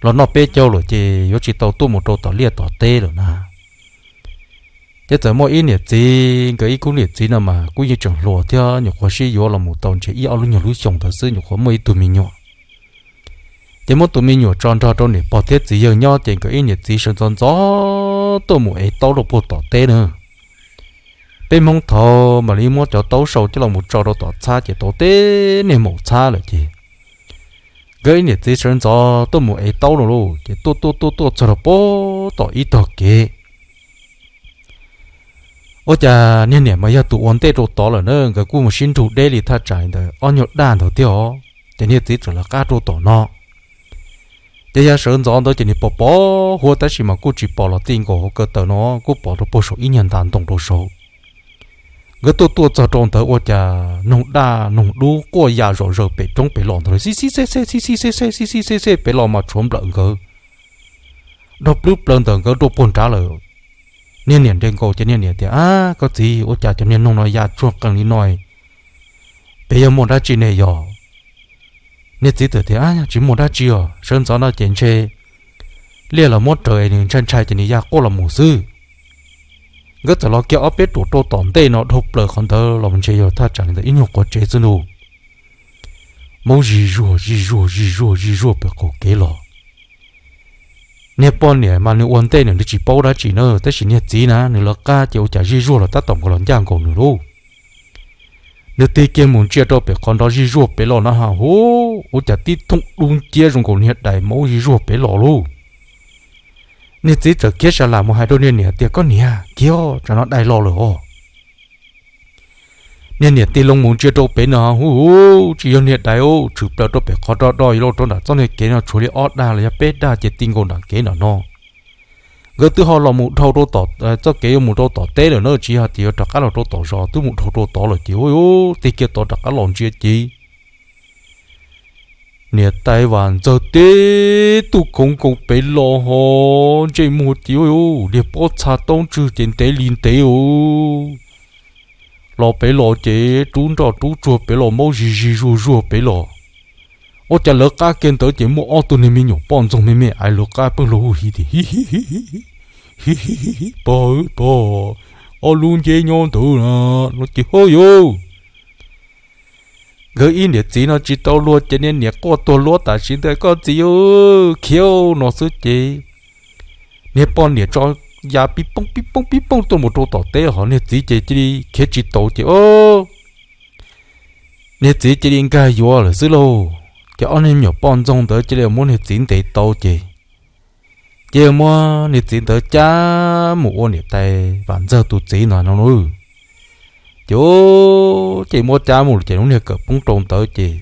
los noj peb caug lawm ces yuav tsis tau tuaj mus rau tom liaj tom teb lawm na. Ces txawm muaj ib niam txiv, nkawd ib khub niam txiv no mas kuj yeej tseem hluas thiab, nyuam qhuav sib yuav los mus tau ntshe ib ob lub nyuag lub xyoo ntawd xwb nyuam qhuav muaj ib tug me nyuam. Ces muab tus me nyuam tso nrog rau niam pog thiab txiv yawg nyob ces nkawd ib niam txiv sawv ntxov ntxov tuaj mus ev taub rau puag tom teb na. Peb Hmoob thaud mam li muab cov taub sau coj los mus tso rau tom txhab ces tau teb niag maum txhab lawm ces nkawd ib niam txiv sawv ntxov tuaj mus ev taub no lauj, ces tuaj tuaj tuaj tuaj txog rau puag tom ib tog kev. Ua cas niag niam mas yog tus ua ntej rau tod lawm na, nkawd kuj mus sib nrug deb li thaj tsam ntawd ob nyuag daj ntawd thiab os, ces niag txiv txawm lawv qab rau tom no. Ces yog sawv ntxov ntawd ces nws pom pom huab tab sis mas kuj tsis pom los ti nkaus hauv ko taw no, kuj pom rau puag saum ib nyuag nta ntoo rau saud. Nkawd tuaj tuaj txog rau ntawd ua cas noog daj noog dub quaj ya zom zaws pem roob pem los ntawd xib xib xeb xeb xib xib xeb xeb xib xib xeb xeb pem los mas tshuav nplawm nkawd dhau plwb plaws ntawm nkawd rau puag nrad lawm. Niag niam nres nkaus ces niag niam tias, Ab, koj txiv, ua cas cov niag noog no ya tsuag qees li no? Pem yog muaj dab tsi ne yog? Niag txiv txawm tias, Ab, tsis muaj dab tsi os, sawv ntxov no ces ntshe liaj los muab raws es nws ntshai ntshai ces nws ya quaj los mus xwb. Nkawd txawm los kiag ob peb ruam rau tom ntej no dhau plaws qhov ntawd los ntshe yog thaj tsam li ntawd ib nyuag quav tsev xwb ntuj. Muab zig zuag zig zuag zig zuag zig zuag pem qaum kev los. Niag poj niam mas nws ua ntej nws tsis paub dab tsi na, tab sis niag txiv na nws lawv qab ces ua cas zig zuag los tab tom nkaus los ncaj nkaus nws lauj. Nws tig kiag mus ntsia rau pem qhov nrov zig zuag pem los na ha hu, ua cas tib thooj dub nciab zoo nkaus niag dais maub zig zuag pem los lauj. Niag txiv txawm khiav sa lam mus hais rau niag niam tias, Koj niam, khiav, tsam no dais los lawm os. Niag niam tig loo mus ntsia rau pem no hu hu, tsis yog niag dais, tshwm plaws rau pem qhov do do yuav los rau nram txoj niag kev no tshuav li ob dag los yog peb dag ces ti nkaus nram kev nram no. Nkawd twb ho los mus dhau rau tom txoj kev yuav mus rau tom teb lawm na, tsis yog tias yuav rov qab los rau tom zos, twb mus dhau rau tod lawm ces hu, tig kiag tod rov qab los ntsia ces niam tais Vam Ntxawg tib tug khoov nkoos pem los ho ntsej muag ces hu, niag pob txha taub ntswg ces ntev li ntev u los pem los ces rub nroj rub tsuag pem los maub zig zig zuag zuag pem los. Ua cas lawv qab kiag ntawd ces muaj ob tug niag me nyuam poj ntxoog me me aiv lawv qab pheej hlub hu hi tias, Hi hi hi, pog pog, ob lub nceb nyob ntawd na, no ces ho yuj. Nkawd ib niam txiv no tsis tau luag ces niag niam quaj tuag luab tam sim ntawd, Koj txiv, khiav no xwb ces niag poj niam tso ya pib pooj pib pooj pib pooj tuaj mus rau tom teb ho niag txiv ces cia li khiav tsis taus ces o niag txiv cia li nkag yuav lawm xwb lauj. Ces ob niag me nyuam poj ntxoog ntawd cia li muab niag txiv ntes tau ces, ces muab niag txiv ntawd cab mus ua niam tais Vam Ntxawg tus txiv no no lauj. Ces ces muab cab mus ces lub niag kawm poob rau ntawd ces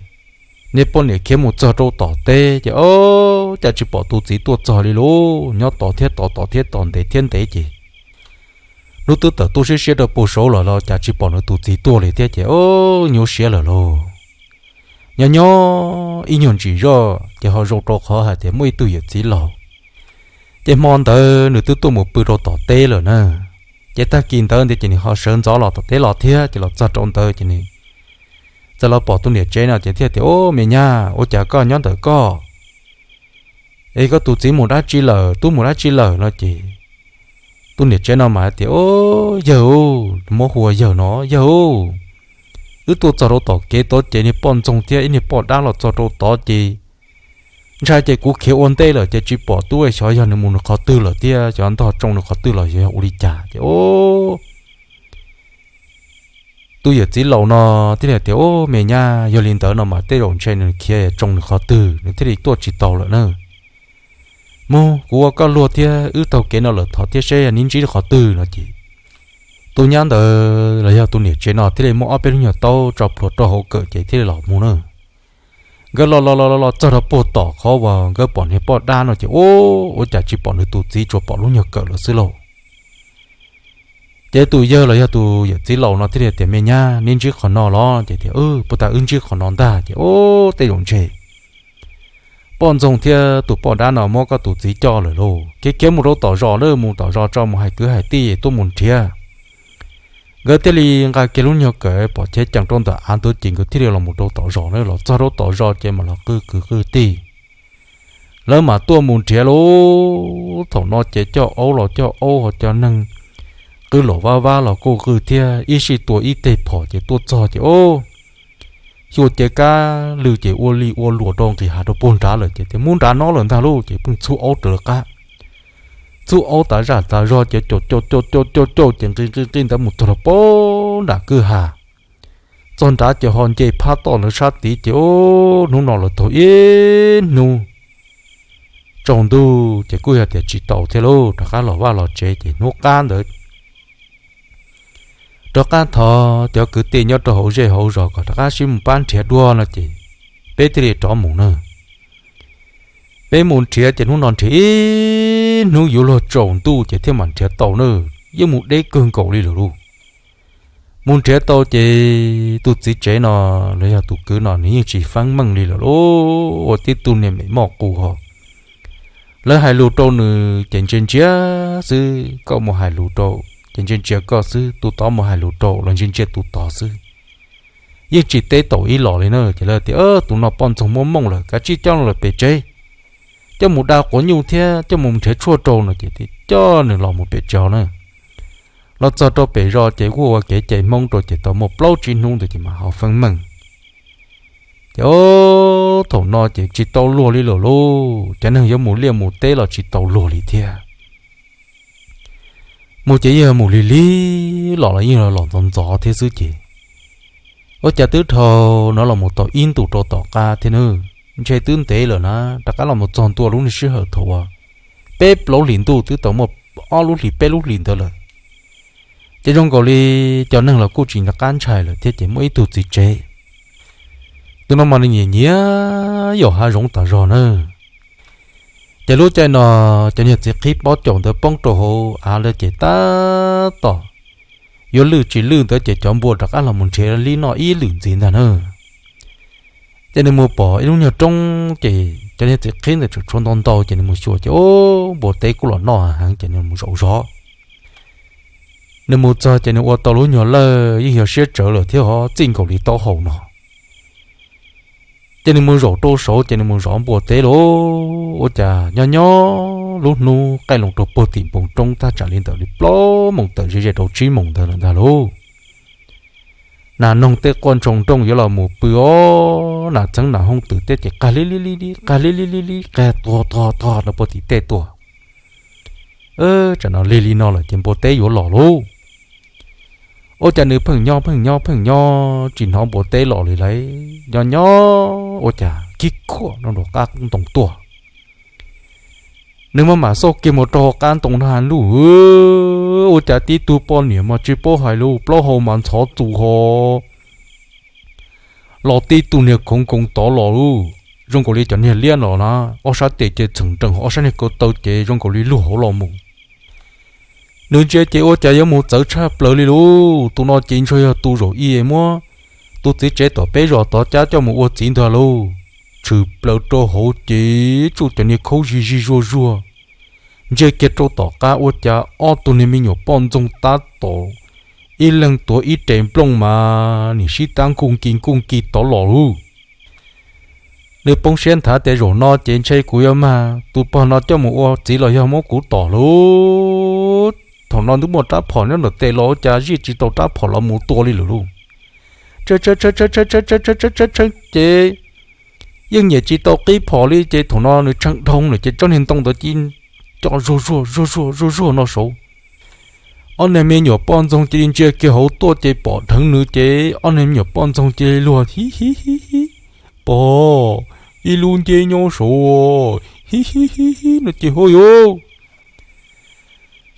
niag poj niam khiav mus txog rau tom teb ces o cas tsis pom tus txiv tuaj txog li lauj, nyob tod thiab tod, tod thiab tod, ntev thiab ntev ces hnub twb tawm tuaj siab siab rau puag saud lawm los cas tsis pom nws tus txiv tuaj li thiab ces o nyuaj siab lawm lauj. Nyob nyob ib nyuag ntsis zoj ces ho zoo rau qhov hais tias muaj ib tug yawm txiv laus, ces hmo ntawd nws twb tuaj mus pw rau tom teb lawm na. Ces tag kis ntawd ntawd ces nws ho sawv ntxov los tom teb los thiab ces los txog rau ntawd ces nws txawm los pom tus niam tsev no ces thiaj tias, Ub, me nyab, ua cas koj nyob ntawm koj? Es koj tus txiv mus dab tsi lawm, tub mus dab tsi lawm? No ces tus niam tsev no mas hais tias, Ub, yawg, muab hu ua yawg no, yawg, wb tuaj txog rau tom kev tod ces niag poj ntxoog thiab ib niag poj dab los txog rau tod ces ntshai ces kuv khiav ua ntej lawm ces tsis pom tub, xyov yog nws mus nws qhov twg lawm thiab xyov ntog tsoo nws qhov twg los xyov yog ua li cas ces ub. Tus yawm txiv laus no thiaj li tias, Ub, me nyab, yog li ntawd no mas tej zaum ntshe nws khiav tsoo nws qhov twg nws thiaj li tuaj tsis tau lawm na. Mus, kuv ua koj luag thiab wb taug kev no lawm, thov thiab seb neb ntsib qhov twg. No ces tus nyab ntawd los yog tus niam tsev no thiaj li muab ob peb lub nyuag taub tso plhuav rau hauv kawm ces thiaj li los mus na. Nkawd los los los los txog rau puag tom qhov uas nkawd pom niag poj dab no ces ub, ua cas tsis pom nws tus txiv, tsuas pom lub nyuag kawm lawm xwb lauj. Ces tus yawg los yog tus yawm txiv laus no thiaj li tias, Me nyab, neb ntsib qhov no los? Ces tias, Puag ta wb ntsib qhov no ntag. Ces ub, tej zaum ntshe poj ntxoog thiab tus poj dab no muab koj tus txiv coj lawm lauj, khiav khiav mus rau tom zos na, mus tom zos tso mus hais kwv hais tij tuaj mus nrhiav. Nkawd thiaj li nqa kiag lub nyuag kawm pom chev cees rau ntawm av ntawd ces nkawd thiaj li los mus rau tom zos na, los txog rau tom zos ces mam los qw kwv qw tij. Lawv mam tuaj mus nrhiav lauj. Thaum no ces coj aub los coj aub, ho cov neeg qw los vab vab los kuj qw thiab, ib sij tua ib teg phom ces tuaj txog ces ub, xyuas cev kab lw ces ua li ua luam rau nqis hav rau puag nrad lawm ces tias, Mus nrad no lawm ntag lauj. Ces pheej txhub aub raws lawv qab, txhub aub tas zaj tas zog ces caum caum caum caum caum ces nqis nqis nqis ntawd mus txog rau puag nram kwj ha. Txog nrad ces ho nce phab toj ntawd sab tid ces ub, hnub no lawv taug ib hnub tsaus ntuj ces kuj yog tias tsis tau thiab lauj, rov qab los vaj los tsev ces hnub qab ntawd rov qab thov cov kwv tij nyob rau hauv zej hauv zos kom rov qab sib mus pab nrhiav dua no ces peb thiaj li rov mus na. Peb mus nrhiav ces hnub no nrhiav ib hnub yuav luag tsaus ntuj ces thiaj mam nrhiav tau na, yeej mus deb kawg nkaus li lawm lauj. Mus nrhiav tau ces tus txiv tsev no los yog tus kwv no nws yeej tsis feeb meej li lawm lauj, ua tib tug niag mem moj qus ho. Lawv hais lus rau nws ces ntsia ntsia xwb, koj mus hais lus rau ces ntsia ntsia koj xwb, tus tod mus hais lus rau los ntsia ntsia tus tod xwb. Yeej tsis teb tau ib los li na, ces lawv tias, Tus no poj ntxoog muaj mooj lawm, kav tsij coj nws los pem tsev, coj mus da quav nyuj thiab coj mus nrhiav tshuaj rau no ces coj nws los mus pem tsev na. Los txog rau pem zos ces kuj ua kev cai Hmoob rau ces tau muaj plaub tsib hnub ntawd ces mam ho feeb meej. Ces thaum no ces tsis tau luag li lawm lauj, cov neeg yuav mus liaj mus teb los tsis tau luag li thiab. Mus ces yeej mus lig lig los los yeej los ntxov ntxov thiab xwb ces Ua cas twb dhau no los mus tau ib ntus rau tom qab thiab na, ntshe twb ntev lawm na, rov qab los mus txog ntua lub niag sij hawm thaum uas peb plaub hlis ntuj twb tau muaj ob lub hlis peb lub hlis ntawd lawm. Ces zoo nkaus li cov neeg los kuj tsis nco qab ntshai lawm thiab ces muaj ib tug txiv tsev, tus no mas nws nyiam nyiam yos hav zoov tas zog na. Ces lub caij no cov niag txiv qhib pob caus ntawd poob rau hauv av lawm ces tab tom yuav lwj tsis lwj ntawd ces cov npua rov qab los mus nrhiav li noj ib lwm ntxiv ntag na. Ces nws mus pom ib lub nyuag roob ces cov niag txiv qhib ntawd tseem tshuav ntau ntau ces nws mus xyuas ces, o, npua teb kuj los noj heev ces nws mus zaum zov. Nws mus txog ces nws ua tau lub nyuag lawj yeej yog siab tsawv lawm thiab ho txij nkaus li taub hau no. Ces nws mus zaum rau saud ces nws mus zov npua teb lauj. Ua cas nyob nyob lub hnub qaij loo rau puag tim npoo roob thaj tsam li ntawm li plaub moos tawm ze ze rau tsib moos ntawd lawm ntag lauj. Nas noog tej quaj ntshoo nrooj yuav los mus pw os, nas txheeb nas hooj twm tej ces qag li li li li, qag li li li li, qag tuag tuag tuag rau puag tim tej tuaj. Tsam no lig li no lawm ces npua teb yuav los lauj. Ua cas nws pheej nyob pheej nyob pheej nyob tsis hnov npua teb los li lauj. Nyob nyob ua cas khib khuam no rau qab ntoo tuaj. Nws maj mam xauj kiag mus rau hauv qab ntoo na lauj, ua cas tib tug poj niam mas tsis paub hais lus, plaub hau mas ntxhov txus ho los tib tug niag khoov nkoos tod los lauj, zoo nkaus li cov niag liab no na, ob sab tes ces txheem nrees, ob sab niag ko taw ces zoo nkaus li luag hauv los mus. Nws ntsia ces ua cas yuav mus txawv tshaj plaws li lauj. Tus no ces ntshe yog tus zaum ib muab tus txiv tsev tom peb zos tod cab coj mus ua txiv ntag lauj. Tshwm plaws rau hauv ces tsuj cov niag khaub zig zig zuag zuag. Ntsia kiag rau tom qab ua cas ob tug niag me nyuam poj ntxoog tab tom ib leeg tuav ib re nplooj mas nim sib tab nkuj nki nkuj nki tod los lauj. Nws poob siab nthav tias zaum no ces ntshe kuv yuav mag tus pog no coj mus ua txiv los yog muab kuv tom lauj. Thaum no twb muaj rab phom nyob ntawm tes los ua cas zij tsis tau rab phom los mus tua li lawm lauj. Tshee tshee tshee tshee ces yeej nyiam tsis tau qib phom li ces thaum no nws tshee dhau lawm ces tsob niag ntoo ntawd cia li co zuag zuag zuag zuag zuag zuag no saud. Ob niag me nyuam poj ntxoog cia li ntsia kiag hauv tuaj ces pom dheev nws ces ob niag me nyuam poj ntxoog cia li luag hib hib hib hib. Pog, ib lub nceb nyob saud hib hib hib hib no ces hauj yus.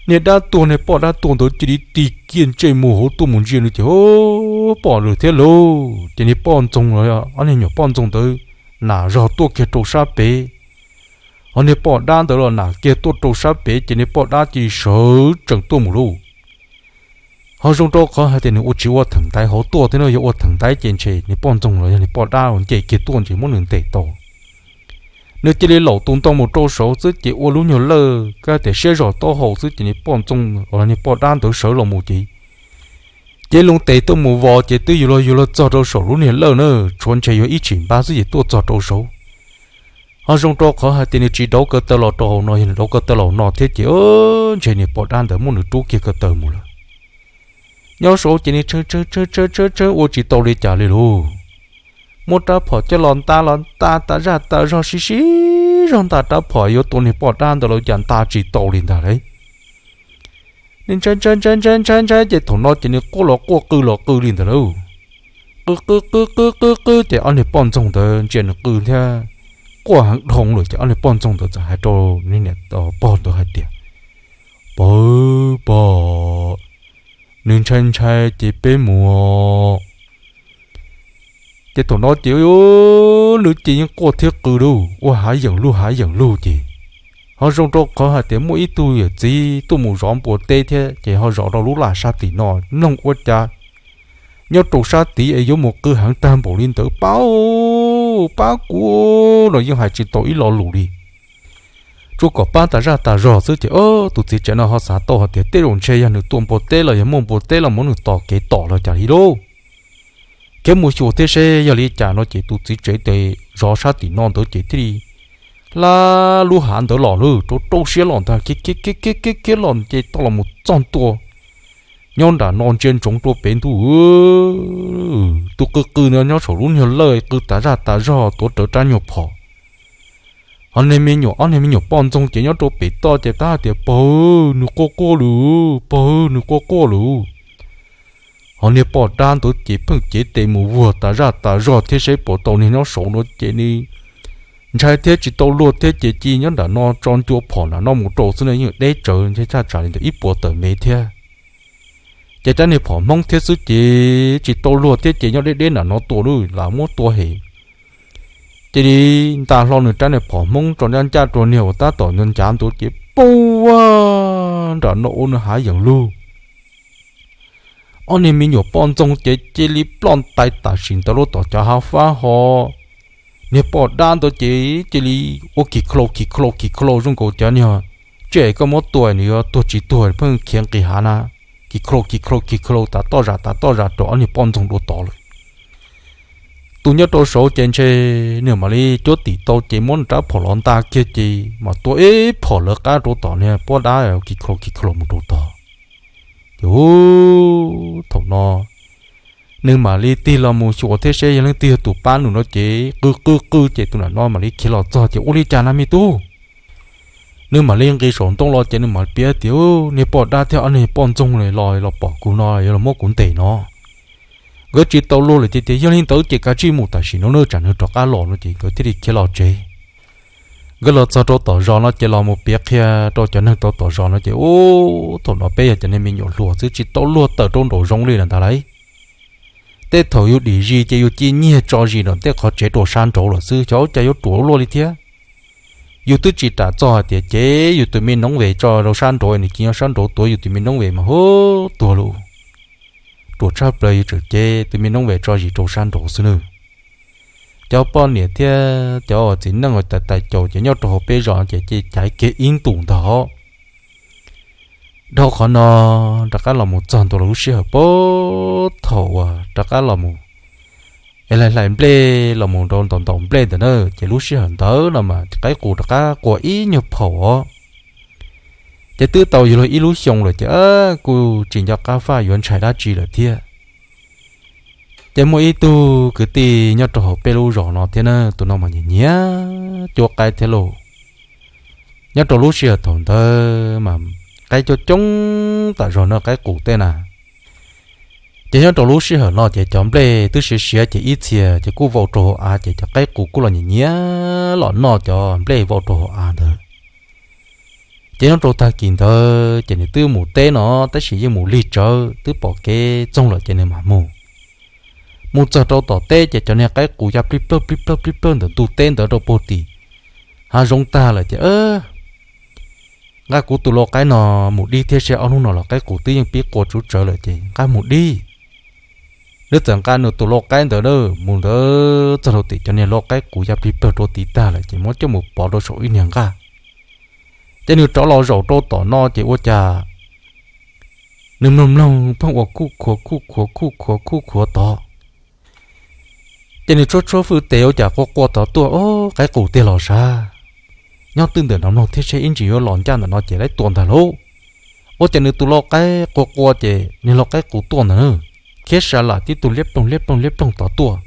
Niag dab tuag, niag poj dab tuag ntawd cia li tig kiag ntsej muag hauv tuaj mus ntsia nws ces pom lawm thiab lauj. Ces niag poj ntxoog los, ob niag nyuam poj ntxoog ntawd nam zog tuaj kiag rau sab pem. Ho niag poj dab ntawd los nam kiag tuaj rau sab pem ces niag poj dab cia li sawv tsees tuaj mus lauj. Ho zoo rau qhov hais tias nws ua tsis ua theem ntaiv hauv tuaj thiab no, yog ua theem ntaiv ces ntshe niag poj ntxoog los yog niag poj dab uas nce kiag tuaj ntshe muab nws ntes tau. Nws cia li laum tus ntoo mus rau saud xwb ces ua lub nyuag lawj kab tias siab zog taub hau xwb ces niag poj ntxoog los niag poj dab ntawd sawv los mus ces cev loo tes tuaj mus vos ces twb yuav luag yuav luag txog rau saum lub niag lawj na, tshuav ntshe yuav ib tshim npab xwb ces tuaj txog rau saud. Ho zoo rau qhov hais tias nws tsis dauv ko taw los rau hauv no, yog nws dauv ko taw los no thiab ces ntshe niag poj dab ntawd muab nws rub kiag ko taw mus lawm. Nyob saud ces nws tshee tshee tshee tshee tshee ua tsis tau li cas li lauj. Muab rab phom coj los nta los nta tas zaj tas zog sib sib zog nta rab phom yuav tua niag poj dab ntawd los cas nta tsis tau li ntag lauj. Nws ntshai ntshai ntshai ntshai ntshai ntshai ces thaum no ces nws quaj los quaj qw los qw li ntawd lauj. Qw qw qw qw qw qw ces ob niag poj ntxoog ntawd ntsia nws qw thiab quaj heev dhau lawm ces ob niag poj ntxoog ntawd txawm hais rau niag niam pog ntawd hais tias, Pog, pog, nws ntshai ntshai ces peb mus. Ces thaum no ces nws ces yeej quaj thiab qw lauj, ua hav yeem lug hav yeem lug ces ho zoo rau qhov hais tias muaj ib tug yawm txiv tuaj mus zov npua teb thiab ces ho zov rau lub laj sab tim no, mloog ua cas nyob rau sab tid es yuav mus qw heev tag npaum li ntawd, Pab, pab kuv, no yeej hais tsis tau ib lo lus li. Tsuas kom pab tas zaj tas zog xwb ces tus txiv tsev no ho xav tau hais tias tej zaum ntshe yog nws tua npua teb los yog muaj npua teb los muab nws tos kev tom los cas li lauj. Khiav mus xyuas thiab seb yog li cas no ces tus txiv tsev tes zov sab tim no ntawd ces thiaj li hla lub hav ntawd los lawm rau rau siab los ntag, khiav khiav khiav khiav khiav los ces tau los mus txog ntua nyob nram no ntsia ntsoov rau pem ntuj. Tus qw qw no nyob saum lub nyuag lawj qw tas zaj tas zog tuav rawv rab nyuag phom. Ho niag me nyuam, ob niag me nyuam poj ntxoog ces nyob rau pem toj ces tab hais tias, Pog, nws quaj quaj lawm, pog, nws quaj quaj lawm. Ho niag poj dab ntawd ces pheej cev tes mus vuag tas zaj tas zog thiab saib puas tau niag nyob saud no ces nws ntshai thiab tsis tau luag thiab ces cia nyob nram no tso ncua phom nram no mus rau xwb ne, yeej deb tsawv thiab, thaj tsam li ntawm ib puas tawm mev thiab. Ces rab niag phom Hmoob thiab xwb ces tsis tau luag thiab ces nyob deb deb nram no tua lub lam muab tua hem. Cia li nta hlo nws rab niag phom Hmoob tso ncaj ncaj rau niag uas tab tom ncav ntua ces pua nram no ua nws hav yeem lug. Ob niag me nyuam poj ntxoog ces cia li ploj ntais tam sim ntawd lub tom cov hav fab ho. Niag poj dab ntawd ces cia li ua kis khlou kis khlou kis khlou zoo nkaus cov niag tsiaj es koj muab tua nws yuav tuag tsis tuag pheej khiav nqis hav na, kis khlou kis khlou kis khlou tas toj zam tas toj zam rau ob niag poj ntxoog dua tod lawm. Tus nyob rau saud ces ntshe nws mam li cuab tim tau ces muab nws rab phom los nta kiag ces mam tua ib phom lawv qab rau tom niag poj dab kis khlou kis khlou mus rau tod. Ces thaum no nws mam li tig los mus xyuas thiab seb yog leej twg yog tus pab nws no ces qw qw qw ces tus nram no mam li khiav los txog ces ua li cas na me tub. Nws mam li nqis saum ntoo los ces nws mam piav tias, Niag poj dab thiab ob niag poj ntxoog los los pom kuv no yuav los muab kuv ntes no. Nkawd tsis tau luag lawm ces tias, Yog li ntawd ces kav tsij mus tam sim no nawb, tsam nws rov qab los no ces nkawd thiaj li khiav los tsev. Nkawd los txog rau tom zos no ces los mus piav qhia rau cov neeg rau tom zos no ces, Ub, thaum no peb yog cov niag me nyuam hluas xwb tsis tau luag tawm rau nraum zoov li lawm ntag lauj. Tej thaum yus dim zis ces yus ci nyiag tso zis nram tej qhov tsev rau sab nraud lawm xwb, xyov ua cas yuav ruam luaj li thiab. Yus twb tsis ram txog hais tias cev yus tus me noob ves tso rau sab nraud, nws ci nyob sab nraud tuav yus tus me noob ves mas hu tuag lauj. Ruam tshaj plaws yus tseem cev tus me noob ves tso zis rau sab nraud xwb nawb. Cov poj niam thiab cov txiv neej uas tais tais caus ces nyob rau hauv peb zos ces ces caiv kiag ib ntus ntag. Dhau qhov no rov qab los mus txog ntua lub sij hawm puag thaum uas rov qab los mus es hlais hlais nplej los mus rau ntaus ntaus nplej ntawd na, ces lub sij hawm ntawd no mas qaib qus rov qab qua ib nyuag phaum os. Ces twb tau yug luag ib lub xyoo lawm ces kuj tsis nco qab faj yuav ntshai dab tsi lawm thiab. Ces muaj ib tug kwv tij nyob rau hauv peb lub zos no thiab na, tus no mas nyiam nyiam cuab qaib thiab lauj. Nyob rau lub sij hawm thaum ntawd mas qaib coob coob tam zog na, qaib qus tej na. Ces nyob rau lub sij hawm no ces cov nplej twb siav siav ces ib txhia ces kuj vau rau hauv av ces cov qaib qus kuj los nyiam nyiam los noj cov nplej vau rau hauv av ntawd. Ces nyob rau tag kis ntawd ces nws twb mus teb no, tab sis yeej mus lig tsawv, twb pom kev txoog lawm ces nws mam mus. Mus txog rau tom teb ces cov niag qaib qus ya plig plawg plig plawg plig plawg ntawm ntug teb ntawd rau puag tim hav zoov tag lawm ces, Nqa kuv tus lau qaib no mus dib thiab seb, ob hnub no los qaib qus twb yeej pib qua tsuv tsawv lawm ces nqa mus dib. Nws txawm nqa nws tus lau qaib ntawd mus ntawd txog rau tim cov niag lau qaib qus ya plig plawg rau tid tag lawm ces muab coj mus pov rau saum ib niag nqaj. Ces nws rov los zaum rau tom no ces ua cas nws mloog mloog pheej ua kuj khuav kuj khuav kuj khuav kuj khuav tod. Ces nws tshuab tshuab fwj tes ua cas qua qua tod tuaj, Ob, qaib qus tiag los sav. Nyob twj ywm ntawm no mloog thiab seb, ib ntsis yuav los ncaj ntawm no ces lawv tua ntag lauj. Ua cas nws tus lau qaib qua qua ces niag lau qaib qus tuaj ntag na, khiav sa lam tib tug liab ploog liab ploog liab ploog tod tuaj.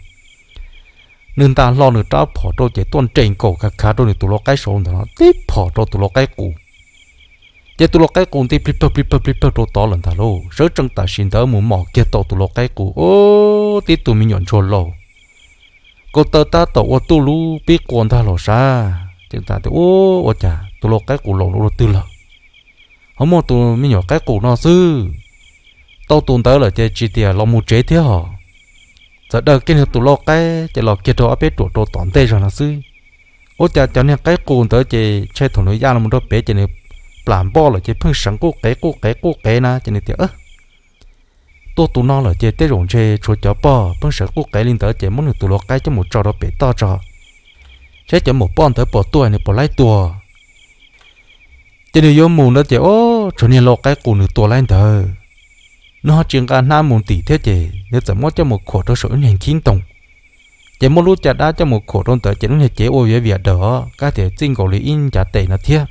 Nws nta hlo nws rab phom rau ces tuaj nres nkaus khav khav rau nws tus lau qaib saud ntawd no tib phom rau tus lau qaib qus. Ces tus lau qaib qus nti plig plawg plig plawg plig plawg rau tod lawm ntag lauj. Sawv tsees tam sim ntawd mus mom kiag tau tus lau qaib qus, Ob, tib tug me nyuam ntsuag laus, ko taw tab tom ua tuj lub pib qua ntag los sav. Ces tias, Ua cas tus lau qaib qus laus ua luaj twg lawm, ho muaj tus me nyuam qaib qus no xwb. Tau tus ntawd lawm ces tsis tias los mus tsev thiab hos. Txawm daws kiag nws tus lau qaib ces los kiag rau ob peb ruam rau tom ntej zog no xwb. Ua cas cov niag qaib qus ntawd ces ntshai thaum nws ya los rau pem ces nws plam npoj lawm ces pheej seev quj qev quj qev quj qev na ces nws tias, Tuaj tus no lawm ces tej zaum ntshe tshuav cov pog, pheej seev quj qev li ntawd ces muab nws tus lau qaib coj mus tso rau pem toj tso, saib cov maum poj ntawd puas tuaj nws puas laib tua. Ces nws yuav mus ntawd ces, Ob, tshuav niag lau qaib qus nws tua laib ntawd. Nws ho tsis nqa hnab mus ntim thiab ces nws txawm muab coj mus khuam rau saum ib niag khib ntoo. Ces muab lub caj dab coj mus khuam rau ntawd ces lub niag cev ua viav vias daws os, kab tias txij nkaus li ib ncav tes no thiab.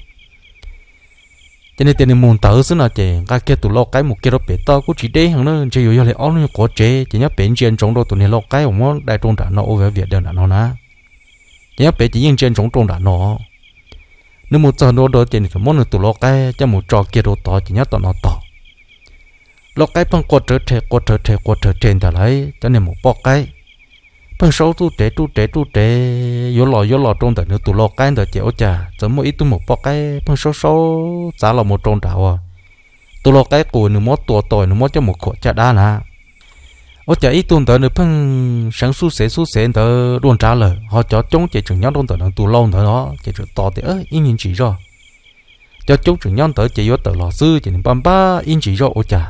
Ces nws tias nws mus ntawd xwb no ces nqa kiag tus lau qaib mus kiag rau pem toj kuj tsis deb heev na, ntshe yuav yog li ob lub nyuag quav tsev ces nyob pem ntsia ntsoov rau tus niag lau qaib uas muab dai rau nram no ua viav vias daws nram no na. Ces nyob pem ces yeej ntsia ntsoov rau nram no. Nws mus txog ntua rau ces nws txawm muab nws tus lau qaib coj mus tso kiag rau tod ces nyob tom no tos. Lau qaib pheej qua rawv rhe qua rawv rhe qua rawv rhe ntag lauj. Cov niag maum poj qaib pheej saub ruj rev ruj rev ruj rev yuav los yuav los rau ntawm nws tus lau qaib ntawd ces ua cas txawm muaj ib tug maum poj qaib pheej saub saub txav los mus rau nram uas tus lau qaib qus nws muab tua tau nws muab coj mus khuam caj dab na. Ua cas ib tug ntawd nws pheej seev xub xev xub xev ntawd dua nrad lawm, ho cov coob ces tseem nyob rau ntawm nws tus lau ntawd os, ces tseem tos tias ib ntsis zoj cov coob tseem nyob ntawd ces yuav tawm los xwb, ces nws npaj npaj ib ntsis zoj ua cas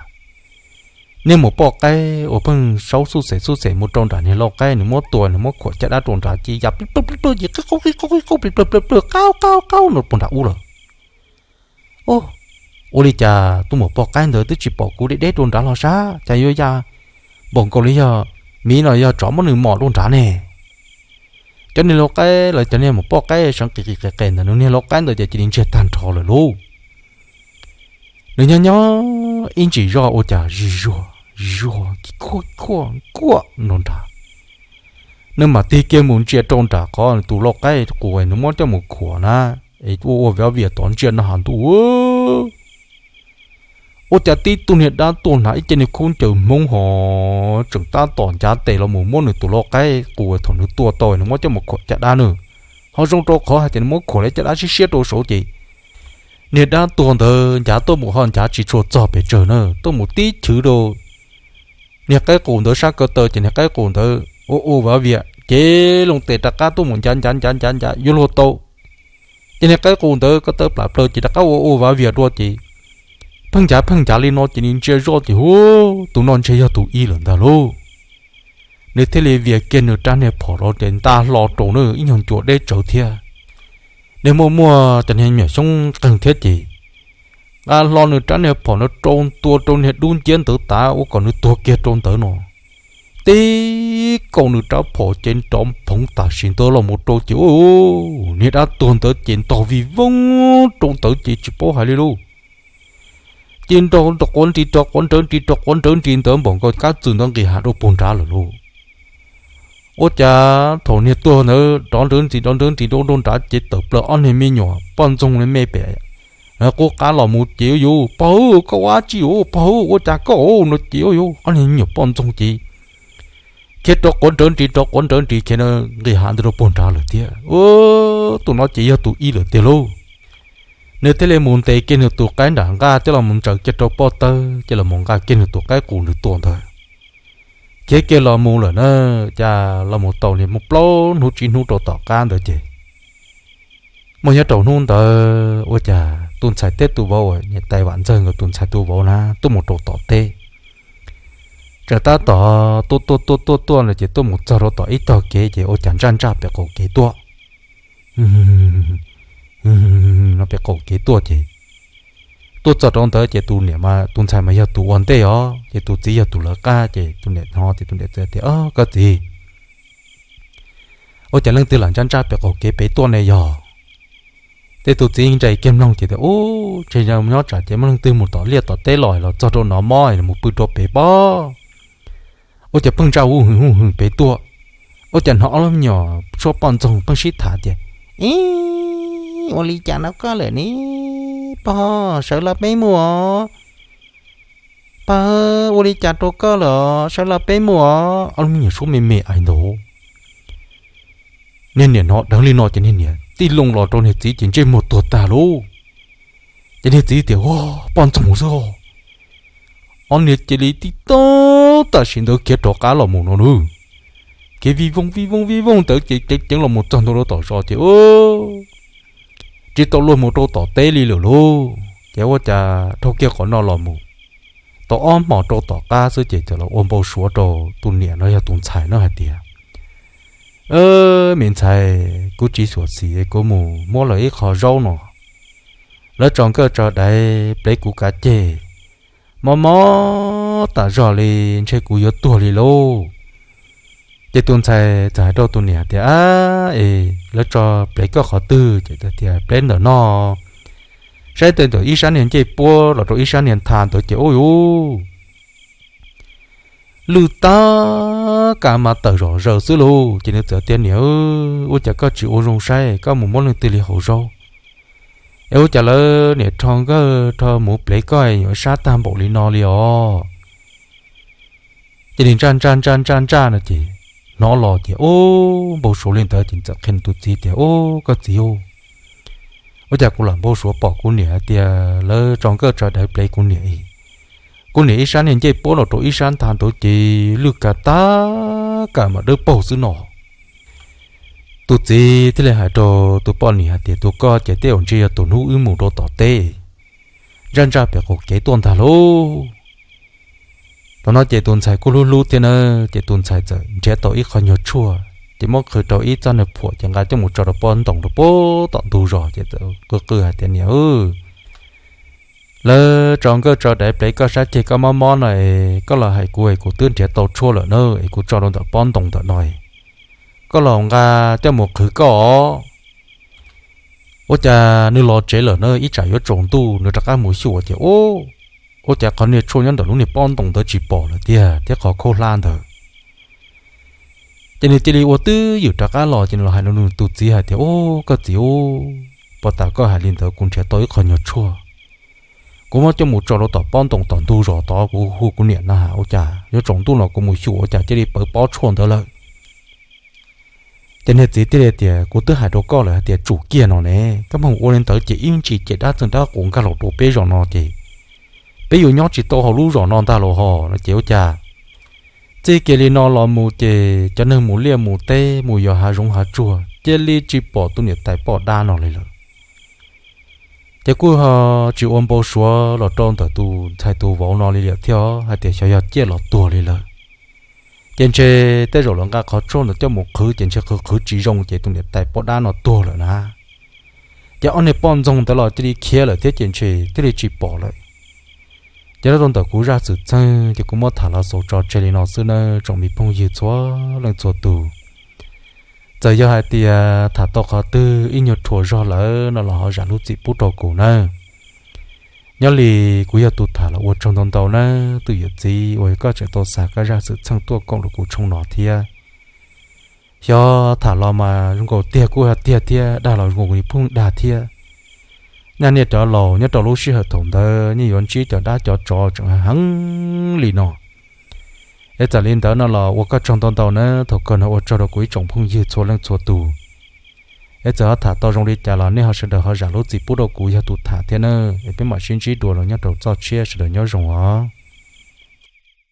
niag maum poj qaib uas pheej saub xub xev xub xev mus rau nram niag lau qaib nws muab tua nws muab khuam caj dab rau nrad ces yam plig plawg plig plawg ces qi qub qi qub qi qub plig plawg plawg plawg qaub qaub qaub no puag nram ub lawm. Ua li cas tus maum poj qaib ntawd twb tsis pom kuv deb deb rau nrad los sab cas yuav ya npaum nkaus li yog miv no yog tsov muab nws mos rau nrad ne. Cov niag lau qaib los cov niag maum poj qaib seev qis qis qis qis ntawd nws niag lau qaib ntawd ces cia li ntsiag tag nrho lawm lauj. Nws nyob nyob ib ntsis zoj ua cas zis zuag zis zuag khuaj khuaj nkuaj nrog nrad. Nws mam tig kiag mus ntsia rau nram qhov tus lau qaib qus nws muab coj mus khuam na, es ua ua viav vias tod ntsia no has ntuj, ua cas tib tug niag dab tuag hnav ib ce niag khaub ncaws hmoob ho tseem tab tom ncav tes los mus muab nws tus lau qaib qus thaum nws tua tau nws muab coj mus khuam caj dab na. Ho zoo rau qhov hais tias nws muab khuam li caj dab siab siab rau saud ces niag dab tuag ntawd ncav tuaj mus ho ncav tsis tshua txog pes tsawg na, tuaj mus tib chwv rau niag qaib qus ntawd sab ko taw ces niag qaib qus ntawd ua ua viav vias ces loo tes rov qab tuaj mus ncav ncav ncav ncav ncav yuav luag tau. Ces niag qaib qus ntawd ko taw plam plaws ces rov qab ua ua viav vias dua ces pheej ncav pheej ncav li no ces nws ntsia zoj ces hu, tus no ntshe yog tus ib lawm ntag lauj. Nws thiaj li vias kiag nws rab niag phom los ces nta hlo rau na ib nyuag ncua deb tsawv thiab. Niag muaj muaj cov niag me nyuam xyoob qeeg thiab ces nqa hlo nws rab niag phom no rau ntua rau niag dub nciab ntawd tas ua kom nws tuag kiag rau ntawd no. Tib kaus nws rab phom ces nrov phoov tam sim ntawd los mus rau ces niag dab tuag ntawd ces ntog vij voog rau ntawd ces tsis paub hais li lauj. Ces nrov quav nris rov quav nrawv nris rov quav nrawv nris ntawd npaum nkaus kab txwm ntawd nqis hav rau puag nrad lawm lauj. Ua cas thaum niag tuag ntawd rov nrawv ntxiv rov nrawv ntxiv rau nrad ces tawm plaws ob niag me nyuam poj ntxoog me pem qub qab los mus ces, Yuj, pog, koj ua dab tsi? Pog, ua cas koj? No ces ob niag me nyuam poj ntxoog ces khiav rov quav nrawv nris rov quav nrawv nris khiav nqis hav ntawd rau puag nrad lawm thiab. Tus no ces yog tus ib lawm tiag lauj. Nws thiaj li mus ntes kiag nws tus qaib nram nqaj thiab los mus ntsaws kiag rau pob tawb ces los mus nqa kiag nws tus qaib qus nws tua ntawd khiav kiag los mus lawm na. Cas los mus tau li muaj plaub hnub tsib hnub rau tom qab ntawd ces muaj nyob rau hnub ntawd ua cas tus ntxhais thiab tus vauv uas niam tais Vam Ntxawg nkawd tus ntxhais tus vauv na tuaj mus rau tom teb. Tseem tab tom tuaj tuaj tuaj tuaj tuaj no ces tuaj mus txog rau tom ib tog kev ces ua cas ntsaj ntsaj pem qaum kev tuaj no pem qaum kev tuaj ces tuaj txog rau ntawd ces tus niam, tus ntxhais mas yog tus ua ntej os ces tus txiv yog tus lawv qab ces tus niam hnov ces tus niam txawm tias, Koj txiv, ua cas leej twg lam ntsaj ntsaj pem qaum kev pem tuaj ne yog? Ces tus txiv nres kiag mloog ces tias, Ub, ntshe nyob tsam ces muaj leej twg mus tom liaj tom teb los los txog rau no mob mus pw rau pem pob. Ua cas pheej ntsaj huj hwm huj hwm pem tuaj. Ua cas hnov ob lub me nyuam tshuab poj ntxoog pheej sib tham tias, Ib, ua li cas no koj lawm ne? Pog, sawv los peb mus os. Pog, ua li cas rau koj lawm? Sawv los peb mus os. Ob lub me nyuam suab me me ais ntawd niag niam hnov dheev li no ces niag niam tij loo los rau niag txiv ces ntsej muag tuag tag lauj. Ces niag txiv tias, Ua, poj ntxoog xwb os. Ob niag cia li tib tag tam sim ntawd khiav rov qab los mus no nws, khiav vij voog vij voog vij voog ntawd ces ceev ceev los mus txog ntua rau tom zos ces tsis tau luag mus rau tom teb li lawm lauj. Ces ua cas dhau kiag qhov no los mus tau ob hmos rau tom qab xwb ces txawm los ua npau suav rau tus niam no yog tus ntxhais no hais tias, Me ntxhais, kuv tsis xyuam xim kuv mus muab lawv ib qho zaub no, lawv tso nkawj tso daiv plev kuv kav ceg, mob mob tas zog li, ntshe kuv yuav tuag li lauj. Ces tus ntxhais txawm hais rau tus niam tias, Ab, es lawv tso plev koj qhov twg? Ces tias, Plev ntawm no, saib ntawm ib sab niag ncej puab los rau ib sab niag ntha ntawd ces ub yuv lwj tab kav mas tawm zom zaws xwb lauj. Ces nws txawm tias, Niam, ua cas koj tsis ua zoo saib, koj mus muab leej twg li hauv zaub? Es ua cas lawv niam rho nkawj rho mus plev koj yuav sab tag npaum li no li os? cia li ntsaj ntsaj ntsaj ntsaj ntsaj no ces hnov los ces ub npau suav li ntawd ces txawm qhia tus txiv tias, Ub, koj txiv, ua cas kuv lam npau suav pom kuv niam hais tias lawv tso nkawj tso dawv plev kuv niam. Kuv niam ib sab niag ncej puab los rau ib sab ntag nraud ces lwj kav tag kam mas dawb paug xwb no. Tus txiv thiaj li hais rau tus poj niam hais tias, Tus koj ces tej zaum ntshe yog tus hnub wb mus rau tom teb, ntsaj ntsaj pem qaum kev tuaj ntag lauj. Thaum no ces tus ntxhais kuj hlub hlub thiab na, ces tus ntxhais txawm nrhiav tau ib qho nyuag tshuaj ces muab qhwv rau ib txoj niag phuam ces nqa coj mus tso rau pob ntoos rau puag tom ntug zos ces txawm qw qw hais tias, Niam, lawv tso nkawj tso dawv plev koj sab ceg koj mob mob no es koj los hais kuv es kuv twb nrhiav tau tshuaj lawm na es kuv tso rau ntawm pob ntoos ntawm no, koj los nqa coj mus qhwv koj os. Ua cas nws los tsev lawm na, ib tsam yuav tsaus ntuj nws rov qab mus xyuas ces ub, ua cas qhov niag tshuaj nyob ntawm lub niag pob ntoos ntawd tsis pom lawm tiag thiab qhov khaub hlab ntawd. Ces nws cia li ua twj ywm rov qab los ces nws los hais rau nws tus txiv hais tias, Ub, koj txiv, ub, puag ta koj hais li ntawd kuv nrhiav tau ib qho nyuag tshuaj. Kuv muab coj mus tso rau tom pob ntoos tom ntug zos tod kuv hu kuv niam no, ua cas yuav tsaus ntuj no kuv mus xyuas ua cas cia li pawv pob tshuaj ntawd lawm. Ces niag txiv thiaj li tias, Kuv twb hais rau koj lawm hais tias tsum kiag no ne, koj mus ua li ntawd ces ib ntsis ces dab txeeg dab quas nkag los rau peb zos no ces peb yuav nyob tsis tau hauv lub zos no ntag los hos no ces ua cas txij kiag li no los mus ces cov neeg mus liaj mus teb mus yos hav zoov hav tsuag cia li tsis pom tus niam tais poj dab no li lawm. Ces kuj ho tsis ua npau suav los rau ntawm tus ntxhais tus vauv no li lawm thiab hais tias xyov yog ciaj los tuag li lawm. Ces ntshe tej zaum lawv nqa qhov tshuaj ntawd coj mus qhwv ces ntshe qhwv qhwv tsis zoo ces tus niam tais poj dab no tuag lawm na. Ces ob niag poj ntxoog ntawd los cia li khiav lawm thiab ces ntshe thiaj li tsis pom lawm. Ces los rau ntawm kuv zaj xwm txheej ces kuv muab tham los xaus tso tseg li no xwb nawb tsoom me phooj ywg txhua leej txhua tus. Txawm yog hais tias tham tau qhov twg ib nyuag rhuav zog lawm no los ho zam lub txim pub rau kuv nawb. Nyob li kuv yog tus tham los ua tsaug ntau ntau nawb tus yawm txiv uas koj tseem tau xa koj zaj xwm txheej tuaj koom rau kuv tshooj no thiab. Xyov tham los mas zoo nkaus tiag kuj yog tiag thiab dag los zoo nkaus kuv pheej dag thiab. Nyaj niaj cov laus nyob rau lub sij hawm thaum ntawd yeej yuav ntsib cov dab cov tsov tseem heev li no. Es txawm li ntawd no los ua koj tsaug ntau ntau nawb thaum kawg no ua tsaug rau kuv ib tsoom phooj ywg txhua leej txhua tus. Es txawm ho tham tau zoo li cas los nej ho sawv daws ho zam lub txim pub rau kuv yog tus tham thiab nawb es peb mam sib ntsib dua los nyob rau txoj tshiab sawv daws nyob zoo os.